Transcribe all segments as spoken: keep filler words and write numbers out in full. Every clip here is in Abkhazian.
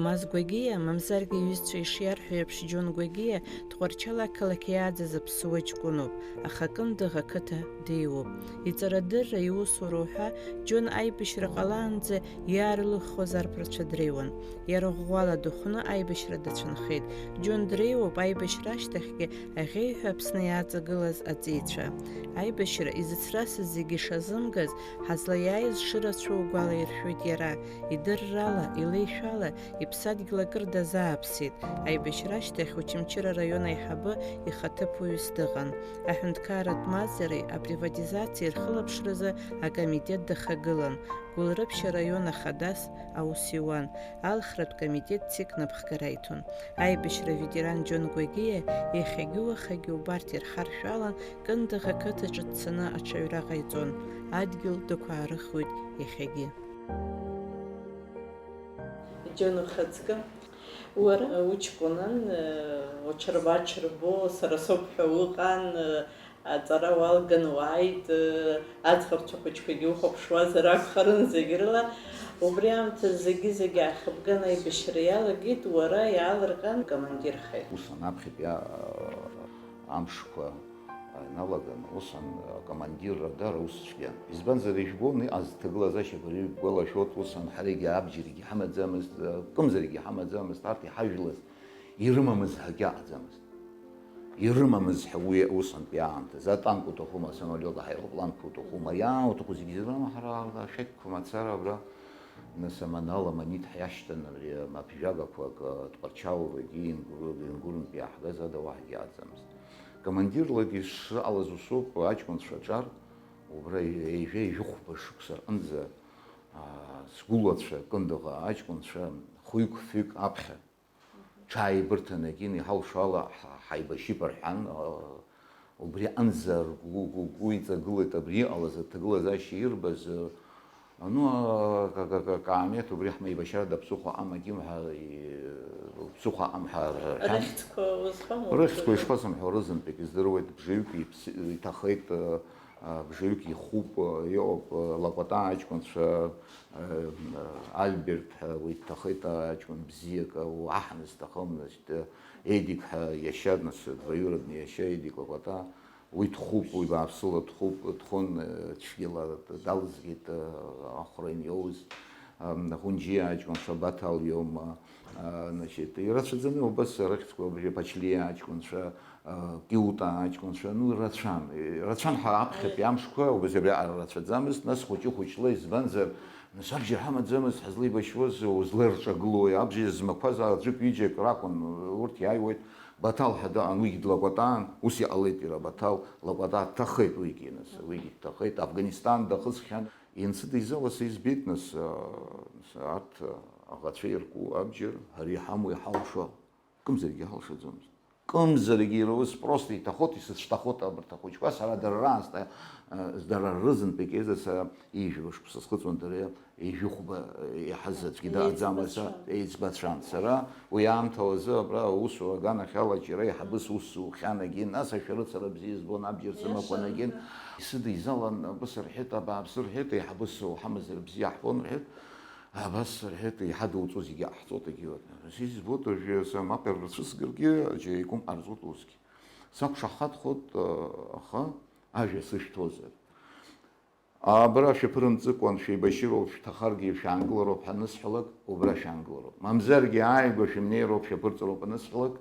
Алмаз Гәагиа, мамзаргьы иҩызцәа ишиарҳәо еиԥш, Џьон Гәагиа Тҟәарчал ақалақь иааӡаз аԥсуа ҷкәыноуп, аха Кындыӷ ақыҭа дыҩуп. Иҵарадырра, иусура уҳәа, Џьон аибашьра ҟалаанӡа иаарлыххуаз арԥарцәа дреиуан. Иара ӷәӷәала дыхәны аибашьра дацәынхеит. Џьон дреиуоуп аибашьра ашьҭахьгьы аӷьеҩҳәа Аԥсны иааҵагылаз аҵеицәа. Аибашьра изыцрасыз зегьы ишазымгаз, ҳазлаиааиз шырацәоу гәалаиршәоит иара. Идыррала, илеишәала, иԥсадгьыл акыр дазааԥсеит. Аибашьра ашьҭахь Очамчыра араион аиҳабы ихаҭыԥуаҩыс дыҟан. Аҳәынҭқарратә мазареи априватизациеи рхылаԥшразы акомитет дахагылан. Гәылрыԥшь араион ахадас аус иуан. Алхратә комитет ЦИК напхгара иҭон. Аибашьра аветеран Џьон Гәагиа иахьагьы уахагьы убарҭ ирхаршәалан, Кындыӷ ақыҭаҿы дцаны аҽаҩра ҟаиҵон. Адгьыл дықәаарыхуеит иахьагьы. Џьон, ухаҵкы. Уара уҷкәынан, уҽырбаҽырбо, сара соуп ҳәа уҟан, аҵара уалган уааит, аӡӷабцәа хәыҷқәагьы ухәаԥшуазар акәхарын зегь рыла. Убри аамҭазы зегьы-зегьы аахыбган аибашьра иалагеит, уара иаалырҟьан командирхеит. Ус анаԥхьатәи, а, амшқәа иналаган, ус ан-, акомандирра дара ус цәгьан. Избанзар, ижәбон иҟаз ҭагылазаашьақәа рыҩ-, гәалашәоит, ус ан ҳарагьы абџьаргьы ҳамаӡамызт, кымзаргьы ҳамаӡамызт, арҭ иҳажәлаз ирымамыз ҳәагьы аҟаӡамызт. Ирымамыз ҳәа уи усантәи аамҭазы атанк уҭахума, асамолиот, аҳаирпланқәа уҭахума, иаауҭаху зегьы зрыма ҳара ашәақьқәа мацара абра, нас аманала Аманит ҳиашьҭан, абри амаԥжәагақәа акы Тҟәарчалрагьы Ингәыр-, Ингәырнтәи иааҳгаз ада уаҳагьы аӡамызт. Командирлагьы сшыҟалаз усоуп, аҷкәынцәа аҿар, убра ҩажәа-ҩажәихәба шықәса рҟынӡа, аа, сгәылацәа, Кындыӷ аҷкәынцәа, хәҩык-фҩык аԥхьа, ҽааибырҭанагьы, иҳалшо ала ҳа-, ҳаибашьып рҳәан, аа, убри аҟынӡа ргәы, гәы, гәы иҵагылеит, абри иҟалаз аҭагылазаашьа ирбаз, а, ну, а, ка-, ка-, ка-, каамеҭ убри ҳмеибашьрада ԥсыхәа амагьым ҳәа, и-, ԥсыхәа ам ҳәа рҳәан. Рыхьӡқәа узҳәом? Рыхьӡқәа ушԥасымҳәо, рызынтәык издыруеит, бжаҩык иԥс-, иҭахеит, а, а, бжаҩык ихуп, а, иҟоуп, а, Лакәатаа аҷкәынцәа, а, а, Альберт ҳәа уи дҭахеит, аҷкәын бзиак, а, уаҳа дҭахым, значит, а, Едик ҳәа иашьа, нас, двоюродный иашьа Едик Лакәатаа, уи дхуп, уи бааԥсыла дхуп, дхон, э, цәгьала далызгеит, э, ахәра иниоуз, ам, Ӷәынџьиа аҷкәынцәа, Баҭал иоума, а, значит, ирацәаӡаны убас арыхьӡқәа, абри Ԥачлиа аҷкәынцәа, а, Киута аҷкәынцәа, ну, рацәан, ирацәан ҳа аԥхьатәи амшқәа, убас абри ара рацәаӡамызт, нас хәыҷы-хәыҷла, избанзар, Нас абџьар ҳамаӡамызт ҳазлеибашьуаз, узлаирҿагылои, абџьар змақәаз аӡәык-ҩыџьак ракәын, урҭ иааиуеит, Баҭал ҳәа дыҟан, уигьы длакәатаан, ус иҟалеит иара Баҭал, лакәатаа дҭахеит уигьы, нас, уигьы дҭахеит, Афганистан дахысхьан, иансыдеизала са избеит, нас, а, нас арҭ аӷацәа ирку абџьар, ҳара иҳамоу иҳалшо, кымзаргьы ҳалшаӡомызт. Кымзаргьы ирус просто иҭахоит, исыцәҭахоит абарҭ ахәыҷқәа, сара дара раасҭа, э, дара рызынтәык еиза сара ҩажәа шықәса схыҵуан, дара ҩажәихәба, э, иаҳаз аӡәгьы дааӡамызт, еиҵбацәан. Еиҵбацәан. Сара уи аамҭалазы абра аусура аганахьала џьара еиҳабыс усзухьан агьын, нас ашәарыцара бзиа збон, абџьар сымақәан агьын. Иашан. Исыдеизалан, абас рҳәеит, абааԥсы рҳәеит, еиҳабыс уҳамазар бзиа ҳбон рҳәеит. Абас рҳәеит, иҳадуҵо зегьы ҟаҳҵоит, егьи. Избоит уажәы са мап рцәысгаргьы, џьара икәым ҟарҵоит усгьы. Сақәшаҳаҭхоит, аха ажәа сышәҭозар. Абра шәаԥырымҵыкәан, шәеибашьыроуп, шәҭахаргьы шәаангылароуп ҳәа анысҳәалак, убра шәаангылароуп. Мамзаргьы ааигәа шәымнеироуп, шәаԥырҵроуп анысҳәалак,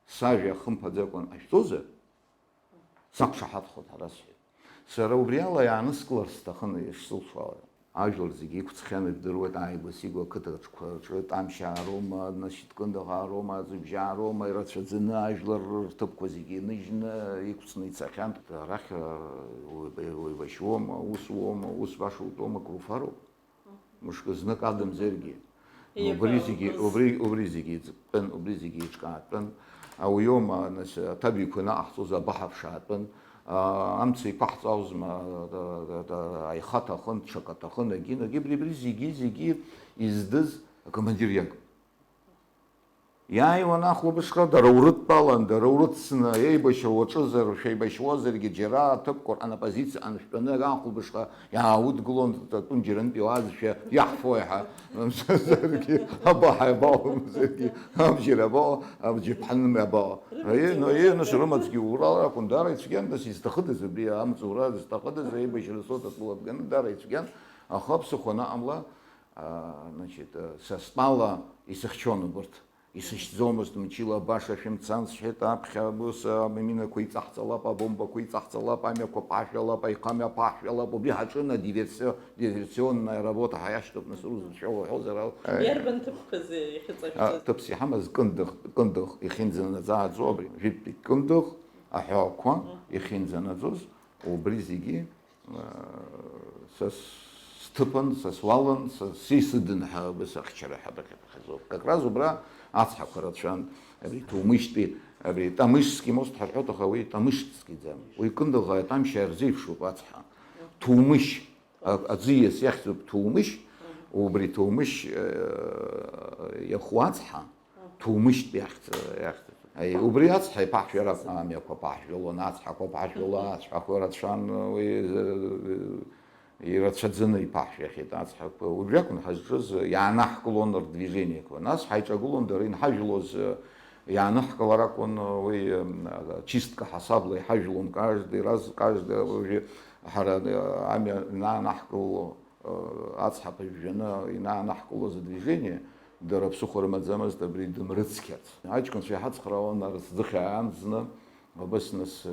сажәа хымԥаӡакәан ҟашәҵозар, Сақәшаҳаҭхоит ҳәа расҳәеит. Сара убри ала иааныскылар сҭахын, ишсылшо ала. Ажәлар зегьы иқәҵхьан, ижәдыруеит, ааигәа-сигәа ақыҭаҿқәа рҿы Тамшьаароума, Нашьыҭкындыӷаароума, Аӡыбжьаароума, ирацәаӡаны ажәлар рҭыԥқәа зегьы иныжьны иқәҵны ицахьан. Арахь, уеибашьуоума, ус уоума, ус баша утәоума, акруфароуп. Мышкы знык адамзаргьы. Иҟалақәаз. Убри зегьы, убри, убри зегьы еиҵыктәын, убри зегьы еиҿкаатәын. Ауаҩоума, нас, аҭабиақәа наҟаҳҵоз абаҳа ԥшаатәын. А, амца еиқәаҳҵаозма, да, да, да, аиха аҭахын, ҽак аҭахын, агьи, агьи, абри, абри зегьы, зегьы издыз акомандир иакәын. Иааиуан ахәылбыҽха, дара урыдтәалан, дара урыцны, еибашьра уаҿызар, шәеибашьуазаргьы, џьара аҭыԥқәа рҟны апозициа аншәтәаны ахәылбыҽха иааудгылон, татун џьарантәи уаазшәа иаҳфои ҳәа, мамзаргьы, абаҳа иабаҟоу, мамзаргьы, абџьар абаҟоу, абџьаԥҳаны абаҟоу. Аиеи, ну, аиеи, нас рымаҵгьы урала акәын, даара ицәгьан, нас изҭахыдаз абри амҵура, зҭахыдаз, аибашьра соҭатәыла абганы, даара ицәгьан, аха ԥсыхәа анаҟамла, а, значит, а, са стәала исыхьчон убырҭ. Исышьҭӡомызт мчыла, баша шәымцан, сҳәеит, аԥхьа ус аминақәа иҵаҳҵалап, абомбақәа иҵаҳҵалап, амҩақәа ԥашәалап, аихамҩа ԥашәалап, убри ҳаҿын адиверсио-, диверсионная работа ҳәа иашьҭоуп, нас рус зшәо уҳәозар, ал-, Иарбан ҭыԥқәазеи иахьыҵашәҵоз? Ҭыԥс иҳамаз Кындыӷ, Кындыӷ ихьынӡанаӡааӡо абри, жәытәтәи Кындыӷ аҳәаақәа ихьынӡанаӡоз, убри зегьы Са сҭыԥан, са суалын, са сисыдын ҳәа абас ахьчара ҳәа даҟьақәахьазоуп. Как раз убра ацҳақәа рацәан, абри Ҭумышьтәи, абри Тамышский мост ҳарҳәоит, аха уи Тамышскиӡам. Уи Кындыӷ атамшьа рзеиԥшуп ацҳа. Ҭумышь, а-, аӡиас иахьӡуп Ҭумышь, убри Ҭумышь, э, иаху ацҳа, Ҭумышьтә иахьӡ-, иахьӡ-, аи, убри ацҳа иԥаҳшәара амҩақәа ԥаҳжәалон, ацҳақәа ԥаҳжәало, ацҳақәа рацәан, уи, э, ирацәаӡаны иԥаҳжәахьеит ацҳақәа. Убри акәын ҳазҿыз, иаанаҳкылон рдвижениеқәа. Нас ҳаиҿагылон дара инҳажәлоз, э, иаанаҳкылар акәын, уи, э, чистка ҳасабла иҳажәлон, каждый раз, каждый, уажәы ҳара, э, амҩа ианаанаҳкыло, ацҳа ԥыжәжәаны инаанаҳкылоз адвижение, дара ԥсыхәа рымаӡамызт абри дымрыцқьарц. Аҷкәынцәа иҳацхраауан арасӡыхь аан зны, абас нас,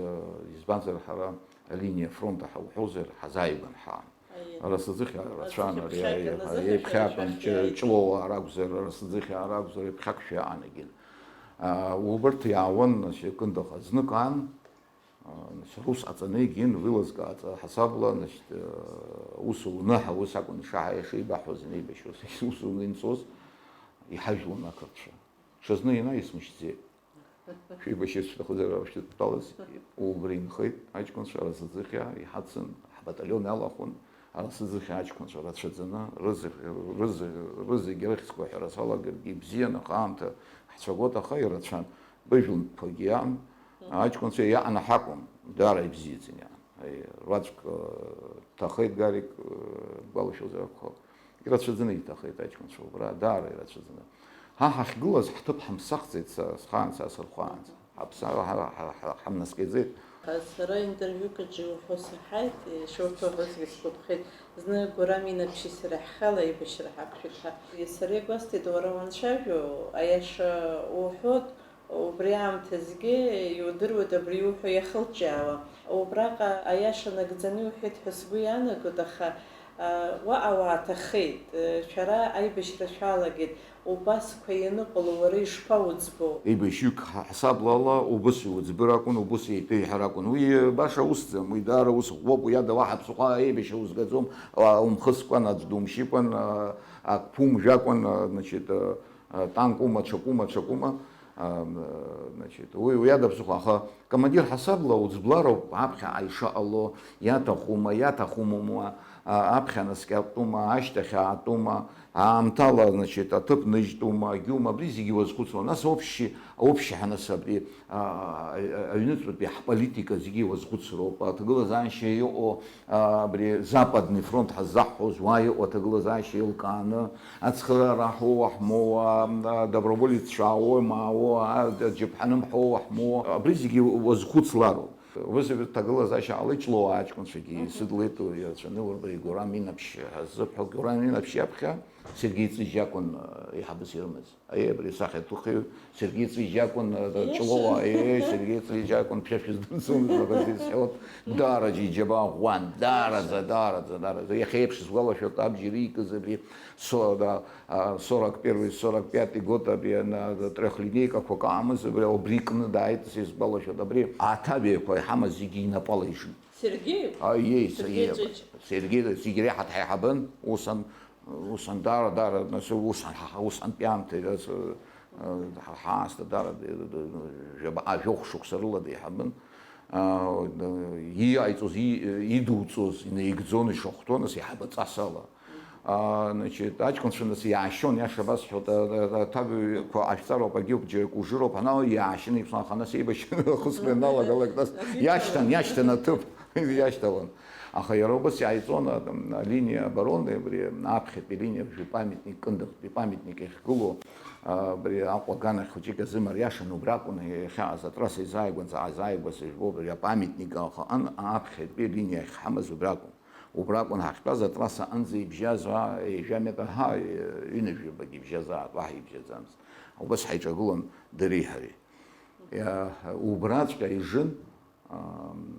избанзар, ҳара алиниа афронта ҳауҳәозар, ҳазааигәан ҳаан. Аиеи. Арасӡыхь рацәан ари, аиеи, аиеи, ԥхьакәын, Ҷ-, Ҷлоуаа ракәзар, арасӡыхь ракәзар, ԥхьак шәаанагеит. А, убарҭ иаауан, нас, Кындыӷ знык аан, А, нас, рус ҟаҵаны егьин, уи лызкааҵа ҳасабла, значит, э, ус уныҳәа, ус акәын ишаҳа-, ишеибаҳҳәоз, инеибашьуаз, ус уны инҵәоз, иҳажәлон ақырҭцәа. Ҽазны инаисмышьҭӡеит. Шәеибашьырц шәҭахызар, шәыдтәалаз, убри инхеит, аҷкәынцәа арасӡыхьаа иҳацын, ҳбаталион иалахәын, арасӡыхьаа аҷкәынцәа рацәаӡаны, рызегь, рызегь, рызегь рыхьӡқәа ҳәара салагаргьы ибзиан, аха аамҭа ҳцәагәаҭа, аха ирацәан. Быжәлантәқәагьы иаан, аҷкәынцәа иааны ҳакәым, даара ибзиаӡаны иаан. Аи, руаӡәк, э, дҭахеит, Гарик, э, бгәалашәозар акәхап. Ирацәаӡаны иҭахеит аҷкәынцәа убра, даара ирацәаӡаны. Ҳа ҳахьгылаз ҳҭыԥ ҳамԥсахӡеит, са схаан, са сырхәаанӡа. Ҳаԥса-, ҳа-, ҳа-, ҳа-, ҳамнаскьаӡеит. Сара интервиук аҿы иуҳәо саҳаит, ишуҳәо абасгьы сгәаԥхеит. Зны Гәырам Инаԥшьи сареи ҳхала аибашьра ҳақәшәеит ҳәа. Сара игәасҭеит, уара уанцәажәо, аиаша уҳәоит, убри аамҭазгьы иудыруеит абри иуҳәо иахылҿиаауа. Убраҟа аиаша нагӡаны иуҳәеит ҳәа сгәы иаанагоит, аха, а, уаҟа уааҭахеит, шәара аибашьра шәалагеит, убасқәа ианыҟало уара ишԥауӡбо? Еибашьҩык ҳа-, ҳасаблала убыс иуӡбыр акәын, убыс еиҭеиҳәар акәын. Уи баша усӡам, уи даара ус ӷәӷәоуп, уи ада уаҳа ԥсыхәа аибашьра узгаӡом, а, умхыскәан, аӡә думшьыкәан, а, ак ԥумжәакәан, а, значит, а, а, танк ума, ҽак ума, ҽак ума, а, значит, уи, уи ада ԥсыхәа, аха командир ҳасабла уӡблароуп аԥхьаҟа ишыҟало, иаҭахума, иаҭахумума, а, аԥхьа наскьатәума, ашьҭахь аатәума, аамҭала, значит, аҭыԥ ныжьтәума, агьума, абри зегьы уазхәыцуа. Нас общий, общий ҳаныс абри, а, а, аҩныҵҟатәи ҳполитика зегьы уазхәыцроуп. Аҭагылазаашьа иҟоу, а, абри Западный фронт ҳаззаҳҳәоз, уа иҟоу аҭагылазаашьа еилкааны, ацхыраара ҳоуа ҳмоуа, а, доброволеццәа аауоу, маауоу, а, џьаԥҳаным ҳоуа ҳмоуа, абри зегьы уазхәыцлароуп. Убас аҭагылазаашьа ҟалеит, Ҷлоу аҷкәынцәагьы исыдлеит, уи ирацәаны, уи Гурам Инаԥшь ҳаззыҳәо, Гурам Инаԥшь иаԥхьа Сергеи Ҵәыџь акәын, э, еиҳабыс ирымаз. Аиеи, абри асахьаҭыхҩы Сергеи Ҵәыџь акәын, э, Ҷлоу, аиеи, Сергеи Ҵәыџь акәын, ԥхьа шәыздырӡомызт, аха зисҳәоит, даараӡа иџьабаа ӷәӷәан, даараӡа, даараӡа, даараӡа. Иахьа еиԥш сгәалашәоит, абџьар иикыз абри, со-, да, а, сорок первый, сорок пятый год, абри, ана, трёхлинейкақәак аамыз, абри, убри кны дааит, сизгәалашәоит, абри аҭабиақәа иҳамаз зегьы инапала ижын. Сергеи? Аиеи, Сергеи Сергеи, Ҵәыџь. Сергеи, зегь реиҳа дҳаиҳабын, ус ан-, ус ан-, даара, даара, нас, ус ан-, ҳа-, ус антәи аамҭа, ас, э, ҳа-, ҳаасҭа даара, д-, д-, д-, жәаба-, а, жәохә шықәса рыла деиҳабын. А, д-, ииаиҵоз, и-, идуҵоз, инаигӡон, ишахәҭон, нас еиҳабы ҵасала. А, значит, аҷкәынцәа нас иаашьон, иаша басҳәоит, а, а, а, аҭабаҩқәа ашәҵароуп, агьоуп, џьара кужыроуп, ана иаашьын, иԥсуан, аха нас еибашьын, ахысра ианалагалак, нас иашьҭан, иашьҭан аҭыԥ, иашьҭалан. Аха иара убас иааиҵон, а, алиниа обороны, абри аԥхьатәи линиа, абри памятник, Кындыӷтәи памятник иахьгылоу, а, абри Аҟәа аганахь хәыҷык азы мариашан, убра акәын иахьааз, атрасса изааигәанӡа, азааигәаз ижәбо, абри апамятник аҟаҟан аԥхьатәи линиа ахьҳамаз убра акәын. Убра акәын ҳахьтәаз, атрасса аҟынӡа ибжьаз, а, ҩажәа метр, ҳа, ҩынҩажәа бак ибжьазаап, уаҳа ибжьаӡамызт. Убас ҳаиҿагылон дареи ҳареи. Иа-, убраҵәҟьа ижын, а,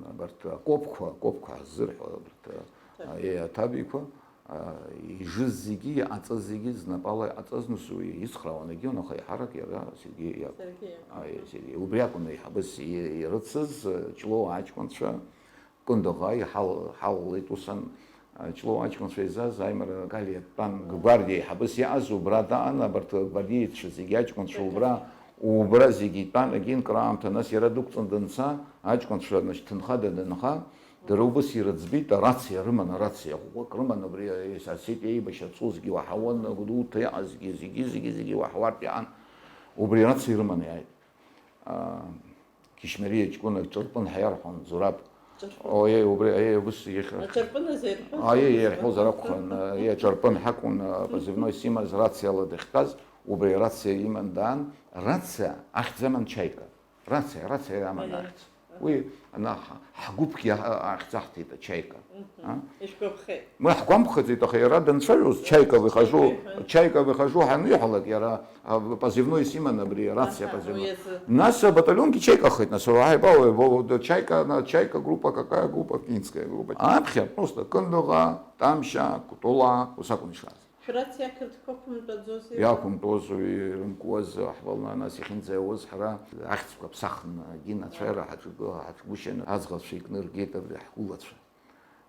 абарҭ акопқәа, акопқәа ҳзырҳәо, абарҭ, а, Ҭабиқәа. Е, аҭабиқәа, а, ижыз зегьы, иҟаҵаз зегьы знапала иҟаҵаз, нас уи ицхраауан, егьион, аха еиҳарак иара Сергеи иакәын. Сергеи иакәын. Аиеи, Сергеи. Убри акәын еиҳабыс и-, ирыцыз, а, Ҷлоу аҷкәынцәа. Кындыӷ иҳал-, ҳалалеит ус ан-, Ҷлоу аҷкәынцәа еизаз аимара Галиа дтәан, гвардиа еиҳабыс иааз убра даан, абарҭ агвардиеццәа зегьы аҷкәынцәа убра, убра зегьы итәан, егьин краамҭа, нас иара дықәҵны данца, аҷкәынцәа, значит, ҭынхада данха, дара убас ирыӡбеит, арациа рыман, арациа ӷәӷәак рыман, абри Осетиа еибашьра ацозгьы уаҳауан, Гәдоуҭа иаазгьы, зегьы, зегьы, зегьы уаҳауартә иаан, убри арациа ирыманы иааит. А, Кишмариа ҷкәынак Ҿырпын ҳәа иарҳәон, Зураб. Ҿырпын. О, е, убри, е, убыс иахьа. Аҿырпын азы ирҳәоз. А, е, ирҳәозар акәхон, е, Ҿырпын ҳакәын, а, позывной симаз, рациала дахьтәаз, убри арациа иман даан, рациа ахьӡ аман Чаика. Рациа, рациа аман. Аиеи. Ахьӡ. Уи, ана, ҳа-, ҳгәыԥгьы а-, ахьӡ аҳҭеит, Ачаика. Мгм. А? Ишәгәаԥхеит. Мы ҳгәамԥхаӡеит, аха иара данцәажәоз, Чаика выхожу, Чаика выхожу ҳәа аныҳәалак, иара, а, позывной симан абри, арациа, аха, позывной. Уи азы. Нас абаталионгьы Чаика ахеит, нас, ааи, ба, уи, ба, да, Чаика, на, Чаика группа, какая группа, финская группа. Аԥхьа просто Кындыӷа, Тамшьа, Кутола, ус акәын ишааз. Шәрациа ақырҭқәа қәымтәаӡози? Иақәымтәоз, уи рымкуаз, ҳвална, нас иахьынӡаиуаз ҳара ахьӡқәа ԥсахны, егьин ацәаҩара ҳаҿгы-, ҳаҿгәышьаны аӡӷабцәа икны иргеит абри ҳгәылацәа.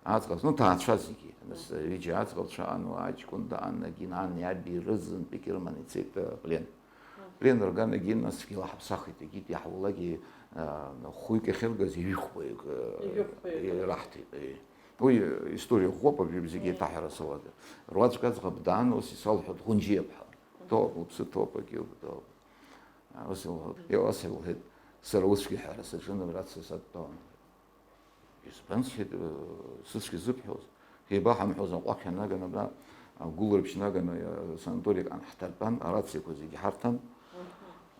Аӡӷаб, ну, ҭаацәа зегьы, нас ҩыџьа аӡӷабцәа, ану, аҷкәын даан, егьин ан иаби рызынтәык ирыманы ицеит, э, плен. Плен рган, егьин насгьы илаҳаԥсахит, егьит иаҳулак, э, хәҩык иахьыргаз ҩышәхәаҩык, э, Ҩышәхәаҩык. Ираҳҭеит, э. Уи история ӷәӷәоуп, абри зегьы еиҭаҳәара салагар. Руаӡәк аӡӷаб даан, ус исалҳәоит, Ӷәынџьиаԥҳа. Ҭоуп, лыԥсы ҭоуп, агьоуп, ҭоуп. Ус илҳәоит, ус илҳәеит, сара усгьы ҳәара саҿын, рациа садтәалан. Избан, сҳәеит, сыцәгьа зыбҳәоз? Еибаҳамҳәоз, аҟәақҳәа наганы, абра, агәыларыԥшь наганы, санаториак анҳҭартәан, арациақәа зегьы ҳарҭан.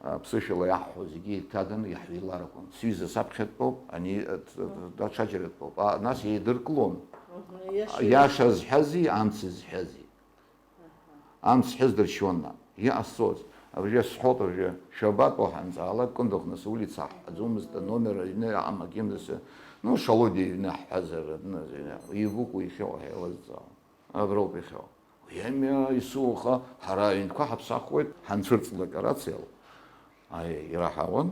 Аԥсышәала иаҳҳәо зегьы иҭаганы иаҳҩеиларакон. Сҩыза саԥхьатәоуп, ани, даҽаџьара дтәоуп. А, нас еидыркылон. Мгм, иаша. Иаша зҳәази, амц зҳәази. Амц зҳәаз дыршьуан, наҟ. Иҟасҵоз, абыржәы сҳәоит, абыржәы шәабатәу ҳанҵаалак, Кындыӷ нас аулица ҳҳәаӡомызт, аномер аҩны аҟамагьы, нас, ну, Шалодиа иҩны ҳҳәазар, ибукәу ихьоу ҳәа еилазҵаауан. Аброуп ихьоу. Уи амҩа исоуха, ҳара аҩнқәа ҳаԥсахуеит, ҳанцәырҵлак арациала. Аиеи, ираҳауан,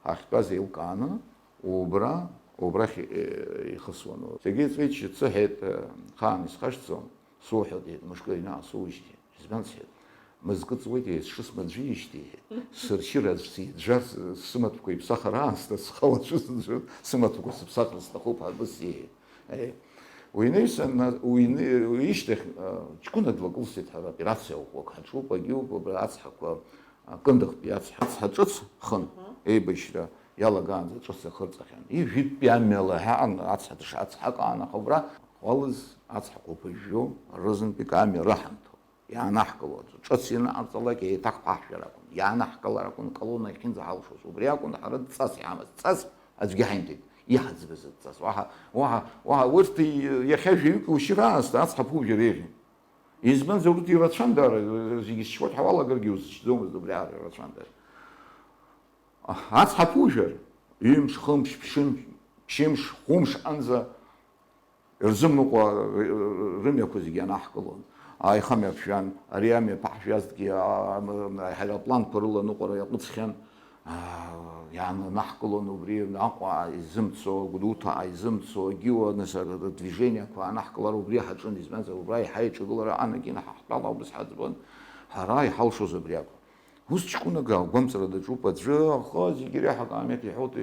ҳахьтәаз еилкааны, убра, убрахь, э, ихысуан. Сергеи Ҵәеич дсыҳәеит, э, хаан исхашҭӡом, суҳәоит, иҳәеит, мышкы аҩны аасоужьҭеи. Избан, сҳәеит, мызкы ҵуеит, еиҵшысмаӡәижьҭеи, иҳәеит. Сыршьыр аӡә сиӡәӡәарц, сымаҭәақәа иԥсахыр аасҭа схала цәысӡәыр, сымаҭәақәа сыԥсахыр сҭахуп ҳәа абас иҳәеит. Аиеи. Уи инаҩсан, уи ины-, уи ишьҭахь, а, ҷкәына длакылсит ҳәа, операциа ӷәӷәак ҳаҿуп, агьоуп, абра ацҳақәа, а, Кындыӷтәи ацҳа, ацҳа ҿыц хын, Мгм. Еибашьра иалагаанӡа ҿыц ахырҵахьан. Ижәытәтәи амҩала ҳәа аҟан ацҳа дыш-, ацҳа аҟан, аха убра ҳуалыз ацҳақәа ԥыжәжәо, рызынтәык амҩа рыҳамҭо. Иаанаҳкыло аӡәы, ҿыц ианаҟарҵалак, еиҭах ҳаҳәшьар акәын. Иаанаҳкылар акәын, колонна иахьынӡаҳалшоз. Убри акәын ҳара дҵас иҳамаз. Дҵас аӡәгьы ҳаимҭеит. Иҳаӡбаз дҵас. Уаҳа, уаҳа, уаҳа урҭ иахьа жәаҩык иушьыр аасҭа ацҳа ԥужәар еиӷьын. Избанзар, урҭ ирацәан даара, зегьы зшьуеит ҳәа уалагаргьы узшьӡомызт, убри аара ирацәан даара. Ацҳа ԥужәар, ҩымш, хымш, ԥшымш, ԥшьымш, хәымш анӡа Рзымныҟәа рымҩақәа зегьы анаҳкылон. Аихамҩа ԥжәан, ари амҩа ԥаҳжәазҭгьы, а-, а-, аеропланқәа рыла аныҟәара иаҟәыҵхьан. Аа, иаанаҳкылон убри Аҟәа изымцо, Гәдоуҭа изымцо, агьиуа, нас, адвижениақәа анаҳкылара убри ҳаҿын, избанзар, убра еиҳа еиҿагылара анагьы ҳаҳтәала убас ҳаӡбон, ҳара иҳалшоз абри акәын. Ус ҷкәынак агәамҵра даҿуп аӡәы, аха зегьы реиҳа акаамеҭ иҳәоит,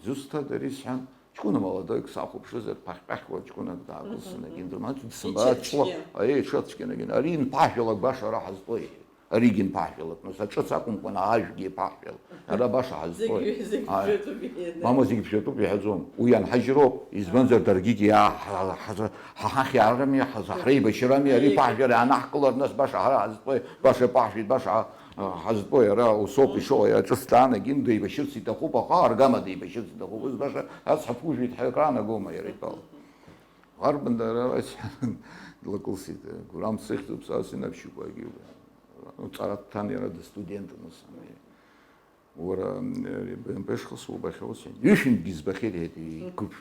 зусҭада ари сҳәан, Ҷкәына молодоик сахәаԥшызар, ԥахьҟьахьуа ҷкәынак даакылсын, мгм, егьи, мгм, дымаҵ-, дсымбац, иҽацәгьа. Ҵла, аиеи, иҽацәгьан, егьи, ари инԥаҳәалак баша ара ҳазтәоу, иҳәеит. Аригь инԥаҳәалак, нас аҿыц акәымкәан, ажәгьы иԥаҳәалак. Ара баша ҳазтәоу. Зегь, зегь, аиеи, бжатәуп иҳәеит. Мамоу, зегь бжатәуп иҳәаӡом. Уи ианҳажьроуп, избанзар, даргьы иа-, ҳа-, ҳа-, ҳа-, ҳахьаарамеи, ҳа-, ҳреибашьрами, ари, аиеи, иԥаҳәара иаанаҳкылар, нас баша ҳара ҳазтәоу, баша иԥаҳәеит, баша ҳа-, Ҳазтәоу иара усоуп ишыҟоу, иара ҿыц даанагеит, деибашьырц иҭахуп, аха аргама деибашьырц иҭахуп, ус баша ацҳа ԥужәеит ҳәа акранагома иара итәала? Арбан дара длакылсит, Гәырам сыхьӡуп, са синаԥшьуп, агьы. Ну, ҵара дҭан иара дыстудентын ус. Уара, э, Б М П шхысу убахьоу, сҳәеит. Ҩышәынтәгьы збахьеит, иҳәеит, игәыԥ-,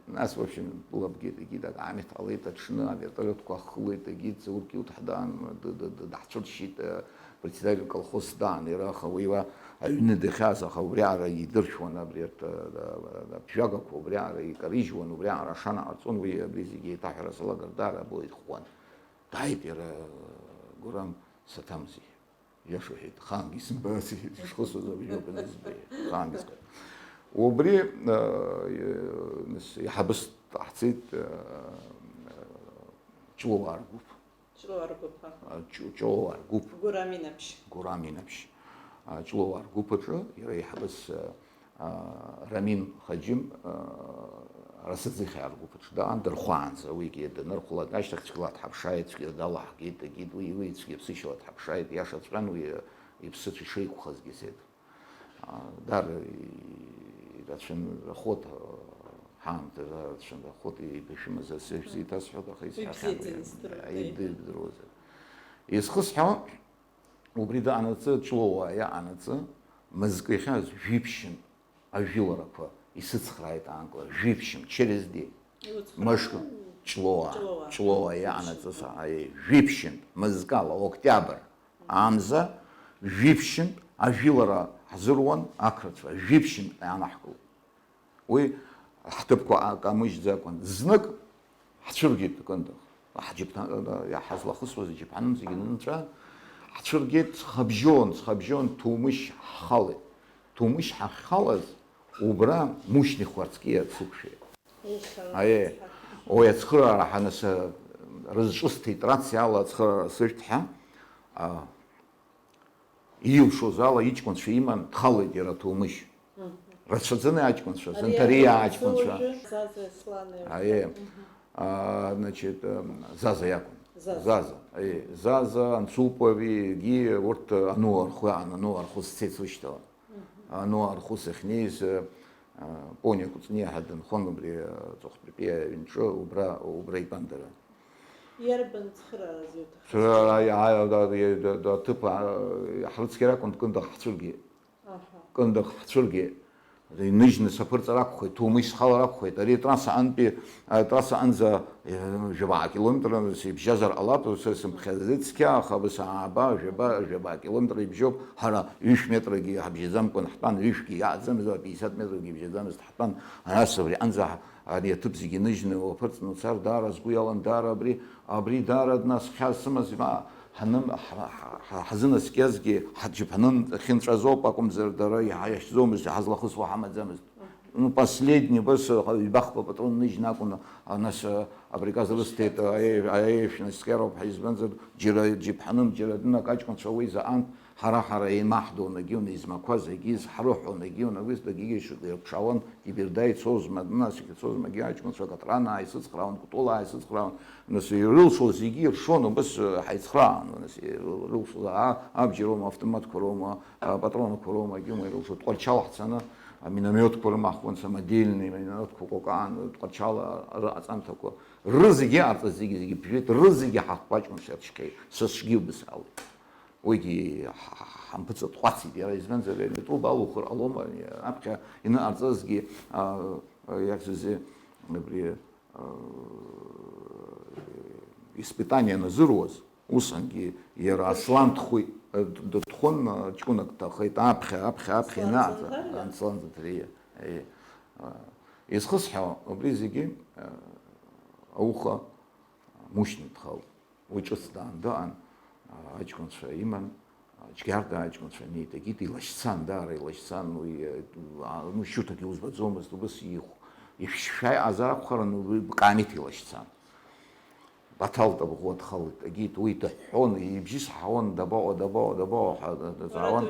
нас, в общем, лабгеит, егьи дак аамҭа ҟалеит аҽны, авертолиотқәа ахылеит, егьи Заур Кьиут ҳдаан, д-, д-, д-, даҳцәыршьит, э, председатель колхоз даан, иара, аха уи уа аҩны дахьааз, аха убриаҟара идыршәуан абри арҭ, э, э, аԥжәагақәа убриаҟара икарыжьуан, убриаҟара ашана ҟарҵон, уи абри зегьы еиҭаҳәара салагар даара або ихуан. Дааит иара, э, Гәырам, саҭамзи. Иашоу ҳәеит, ахаангьы исымбац, иҳәеит, ишхысыз абжьоуп анызба, иҳәеит, ахаангьы сҟаиҵеит. Убри, э, нас, иҳабыс ҟаҳҵеит, э, Ҷлоуаа ргәыԥ. Ҷлоуаа ргәыԥ, аҳ. А, Ҷ-, Ҷлоуаа ргәыԥ. Гурам Инаԥшь. Гурам Инаԥшь. А, Ҷлоуаа ргәыԥ аҿы иара иҳабыс, э, а, Рамин Хаџьым, а, Расаӡыхьаа ргәыԥ аҿы даан, дырхәаанӡа, уигьы данырхәлак ашьҭахь цәгьала дҳаԥшааит, цәгьа далаҳгеит, дагьит, уи, уи цәгьа ԥсышьала дҳаԥшааит, иашаҵәҟьан уи, э, иԥсы иҽеиқәхазгьы сеидру. А, дар-, и-, ирацәан, рахәыҭ, а, ҳаамҭа рацәан, рахәыҭ еибашәымыз асы шәзеиҭасҳәоит, аха исҳәахьан уи. Ибзиаӡаны сдыруеит, аиеи, аиеи. Дыдыруазар. Исхысҳәаауа, убри даанаҵы, Ҷлоуаа иаанаҵы, мызкы иахьаз жәиԥшьынтә ажәыларақәа исыцхрааит аанкылара, жәиԥшьынтә, через день. Иуцхраа. Мышкы, Ҷлоуаа, Ҷлоуаа. Ҷлоуаа иаанаҵы саҳаиеи, жәиԥшьынтә, мызкала, октиабр амза, жәиԥшьынтә ажәылара ҳзыруан ақырҭцәа, жәиԥшьынтә иаанаҳкылеит. Уи ҳҭыԥқәа акамыжьӡакәан. Знык ҳцәыргеит Кындыӷ. Ҳџьыԥҳа-, иаҳазлахысуаз аџьыԥҳанымзагьы нынҵәа ҳцәыргеит, ҵхабжьон, ҵхабжьон Ҭумышь ҳхалеит. Ҭумышь ҳахьхалаз, убра Мушьни Хәарцкиа дсықәшәеит. Аиеи, уи ацхыраара ҳанасы, рызҿысҭеит, рациала ацхыраара сышәҭ ҳәа, а, Илшоз ала иҷкәынцәа иман, дхалеит иара Ҭумышь. Мгм. Рацәаӡаны аҷкәынцәа, ари Занҭариаа аҷкәынцәа. Аиеи. Мгм. А, значит, э, Заза иакәын. Заза. Заза, аиеи. Заза, Анцупов, егьи урҭ, э, Ануа рхәы аан, Ануа рхәы сцеит сышьҭала. Мгм. Ануа рхәы сахьнеиз, э, э, Пониа Кәыҵниа ҳәа дынхон убри, э, Ҵыхәтәантәи аҩнҿы, убра, убра итәан дара. Иарбан цхыраараз иуҭахыз? Цхыраара, а, а, а, а, а, аҭыԥ, а, ҳрыцқьар акәын, Кындыӷ ҳцәыргеит. Аҳа. Кындыӷ ҳцәыргеит. Иныжьны саԥырҵар акәхеит, Ҭумышь схалар акәхеит. Ари атрасса антәи, а, атрасса анӡа, э, жәабаҟа километр ибжьазар ҟалап, са сымԥхьаӡеит цқьа, аха абас ааба, жәаба, жәабаҟа километр ибжьоуп. Ҳара ҩышә метрагьы ҳабжьаӡамкәан ҳтәан, ҩышәгьы иааӡамызт, пятьдесят метрагьы ибжьаӡамызт ҳтәан. Ара абри анӡа Ари аҭыԥ зегьы ныжьны уаԥырҵны уцар, даара сгәы иалан, даара абри, абри даара нас хьаа сымаз, ма, ҳаным-, ҳа-, ҳа-, ҳа-, ҳазынаскьазгьы, ҳаџьаԥҳаным ахьынҵәазоуп акәымзар, дара иҳа-, иахьӡомызт, иҳазлахысуа ҳамаӡамызт. Ну, последний, быс, ҩбахԥа патрон ныжьны акәын, а, нас, а, априказ рысҭеит, а, аи-, аиеишә наскьароуп ҳәа, избанзар, џьара џьаԥҳаным, џьара дынак аҷкәынцәа уи заҟантә Ҳара-ҳара еимаҳдон, егьиу, измақәаз, егьи изҳарыҳәон, егьиу, уи дагьигьы ирыԥшаауан, ибирда ицозма, нас ицозма, егьи аҷкәынцәа Катран ааисыцхраауан, Кәтол ааисыцхраауан, нас ирылшоз зегьы иршон, убыс, э, ҳаицхраауан, нас ирылшоз, а, абџьар роума, автоматқәа роума, а, патронақәа роума, егьиу, ирылшоз, Тҟәарчал ҳцаны, аминомиотқәа рымаҳхуан, самодельный миномиотқәа кәакәаан, Тҟәарчал араҟаҵамҭақәа, рызегьы арҵаз, зегьы, зегьы ԥжәеит, рызегьы ҳаӷбаҷкәынцәа рҽқьаҩ, са сҿгьы убыс алеит. Уигьы ҳ-, ҳ-, ҳампыҵатҟәацит иара, избанзар, аметро балухыр ҟалома, аԥхьа иныҟарҵазгьы, а, а, иахьӡузеи, абри, а, испытание назыруаз, усҟангьы иара Аслан дхәи-, а, д-, дыҭхон, а, ҷкәынак дҭахеит, аԥхьа, аԥхьа, аԥхьа Аслан инаҟарҵа, Занҭариа? Аслан Занҭариа, аиеи. А, изхысҳәаауа, убри зегьы, а, ауха Мушьни дхалт. Уи ҿыц даан дыҟан, а, аҷкәынцәа иман, а, Џьгьарда аҷкәынцәа неиҭагеит, илашьцан, даара илашьцан, уи, а, ну, шьуҭакгьы узбаӡомызт, убыс ихә-, Ишәшьшәа иҟазар акәхарын, уи бкаамеҭ илашьцан. Баҭал дабӷәӷәа дхалеит, дагьит, уи дыҳәҳәон, ибжьы саҳауан, дабаҟоу, дабаҟоу, дабаҟоу ҳәа даҵаауан.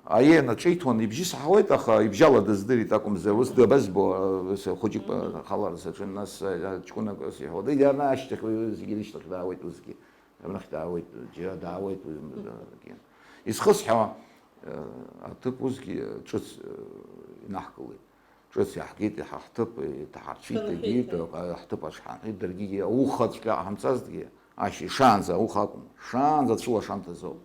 Аиеи, наҿиҭуан, ибжьы саҳауеит, аха ибжьала дыздырит акәымзар, ус дабазбо, ус хәыҷык халара саҿын, нас, а, ҷкәынак ус иҳәо, да, иара ашьҭахь уи зегьы рышьҭахь даауеит усгьы, абнахь даауеит, џьара даауеит уи, м, м, м. Изхысҳәаауа, э, аҭыԥ усгьы ҿыц, э, инаҳкылеит. Ҿыц иаҳгеит, иаҳа ҳҭыԥ иҭаҳарцәит, егьит, ҳҭыԥ аҿ ҳаанхеит, даргьы аухаҵәҟьа ҳамцазҭгьы, ашьыжь, шаанӡа ауха акәым, шаанӡа ацәылашамҭазоуп.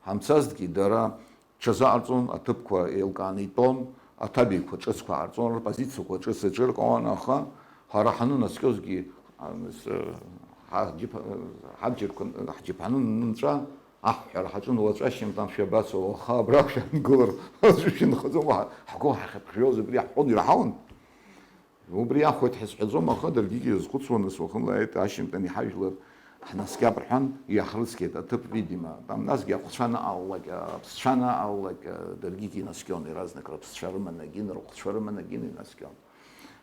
Ҳамцазҭгьы, дара ҽазыҟарҵон, аҭыԥқәа еилкааны итәон, аҭабиақәа ҿыцқәа ҟарҵон, рпозициақәа ҿыц аҿыркуан, аха ҳара ҳанынаскьозгьы, а, с-, ҳаџьыԥ-, ҳабџьарқәа, ҳџьаԥҳаны нынҵәа, аҳәҳәара ҳаҿын, уаҵәы ашьыжьымҭан шәабацо, уаха абра шәангылар, аӡәы шәынхаӡом, ҳгәы ҳахьыԥхьаӡоз убри иаҳҳәон, ираҳауан. Убри иахәеит ҳәа сҳәаӡом, аха даргьы ирызхәыцуан, нас уахынла ааит, ашьыжьымҭан иҳажәлар ҳнаскьап рҳәан, иаҳрыцқьеит аҭыԥ, видимо, там, насгьы ахәцәа аныҟалалак, аԥсцәа аныҟалалак, даргьы инаскьон, иаразнак рыԥсцәа рыманагьы, рыхәцәа рыманагьы инаскьон.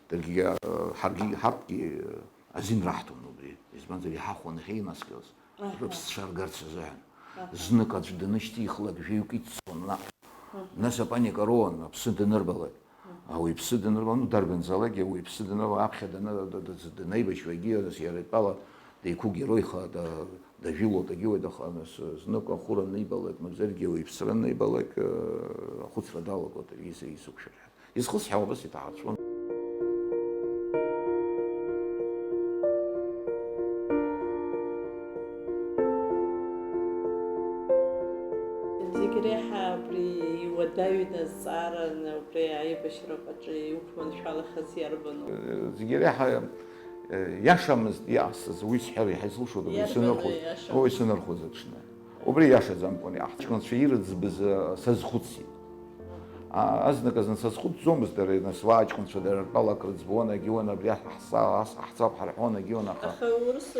Даргьы, ҳаргьы, ҳарҭгьы азин раҳҭон убри, избанзар, иҳахәон иахьеинаскьоз. Аҳа. Рыԥсцәа ргарц азыҳәан. Аҳа. Знык аӡә данышьҭихлак, жәаҩык иццон наҟ. Мгм. Нас апаника роуан, аԥсы данырбалак. Мгм. Ауаҩ иԥсы данырбалак, ну, дарбанзаалакгьы ауаҩ иԥсы данырбалак, аԥхьа дана-, да-, да-, данеибашьуагьы, нас иара итәала деиқәгьы роиха, да-, дажәыло дагьуеит, аха нас знык ахәыра анибалак, мамзаргьы ауаҩ иԥсра анибалак, э, ахәыцра далагоит, ари са исықәшәар ҳәа. Изхысҳәаауа убас иҭаацәон. Зегь реиҳа абри иуадаҩын азҵааран, убри аибашьраҟаҿы иуқәманшәалахаз иарбану? Зегь реиҳа, э, иашамызт иаасыз, уи сҳәар иаҳа изылшоит, уи иарбану санырхәоз, иашамыз? Уи санырхәоз аҽны. Убри иашаӡамкәан иаҳҭ-, ҷкәынцәа ирыӡбыз, э, сазхәыцит. А, азныказын сазхәыцӡомызт дара, нас уа аҷкәынцәа дара ртәала акрыӡбуан, агьиуан, абри ас ҳса-, ас ҳцап ҳарҳәон, агьиуан, аха. Аха урыс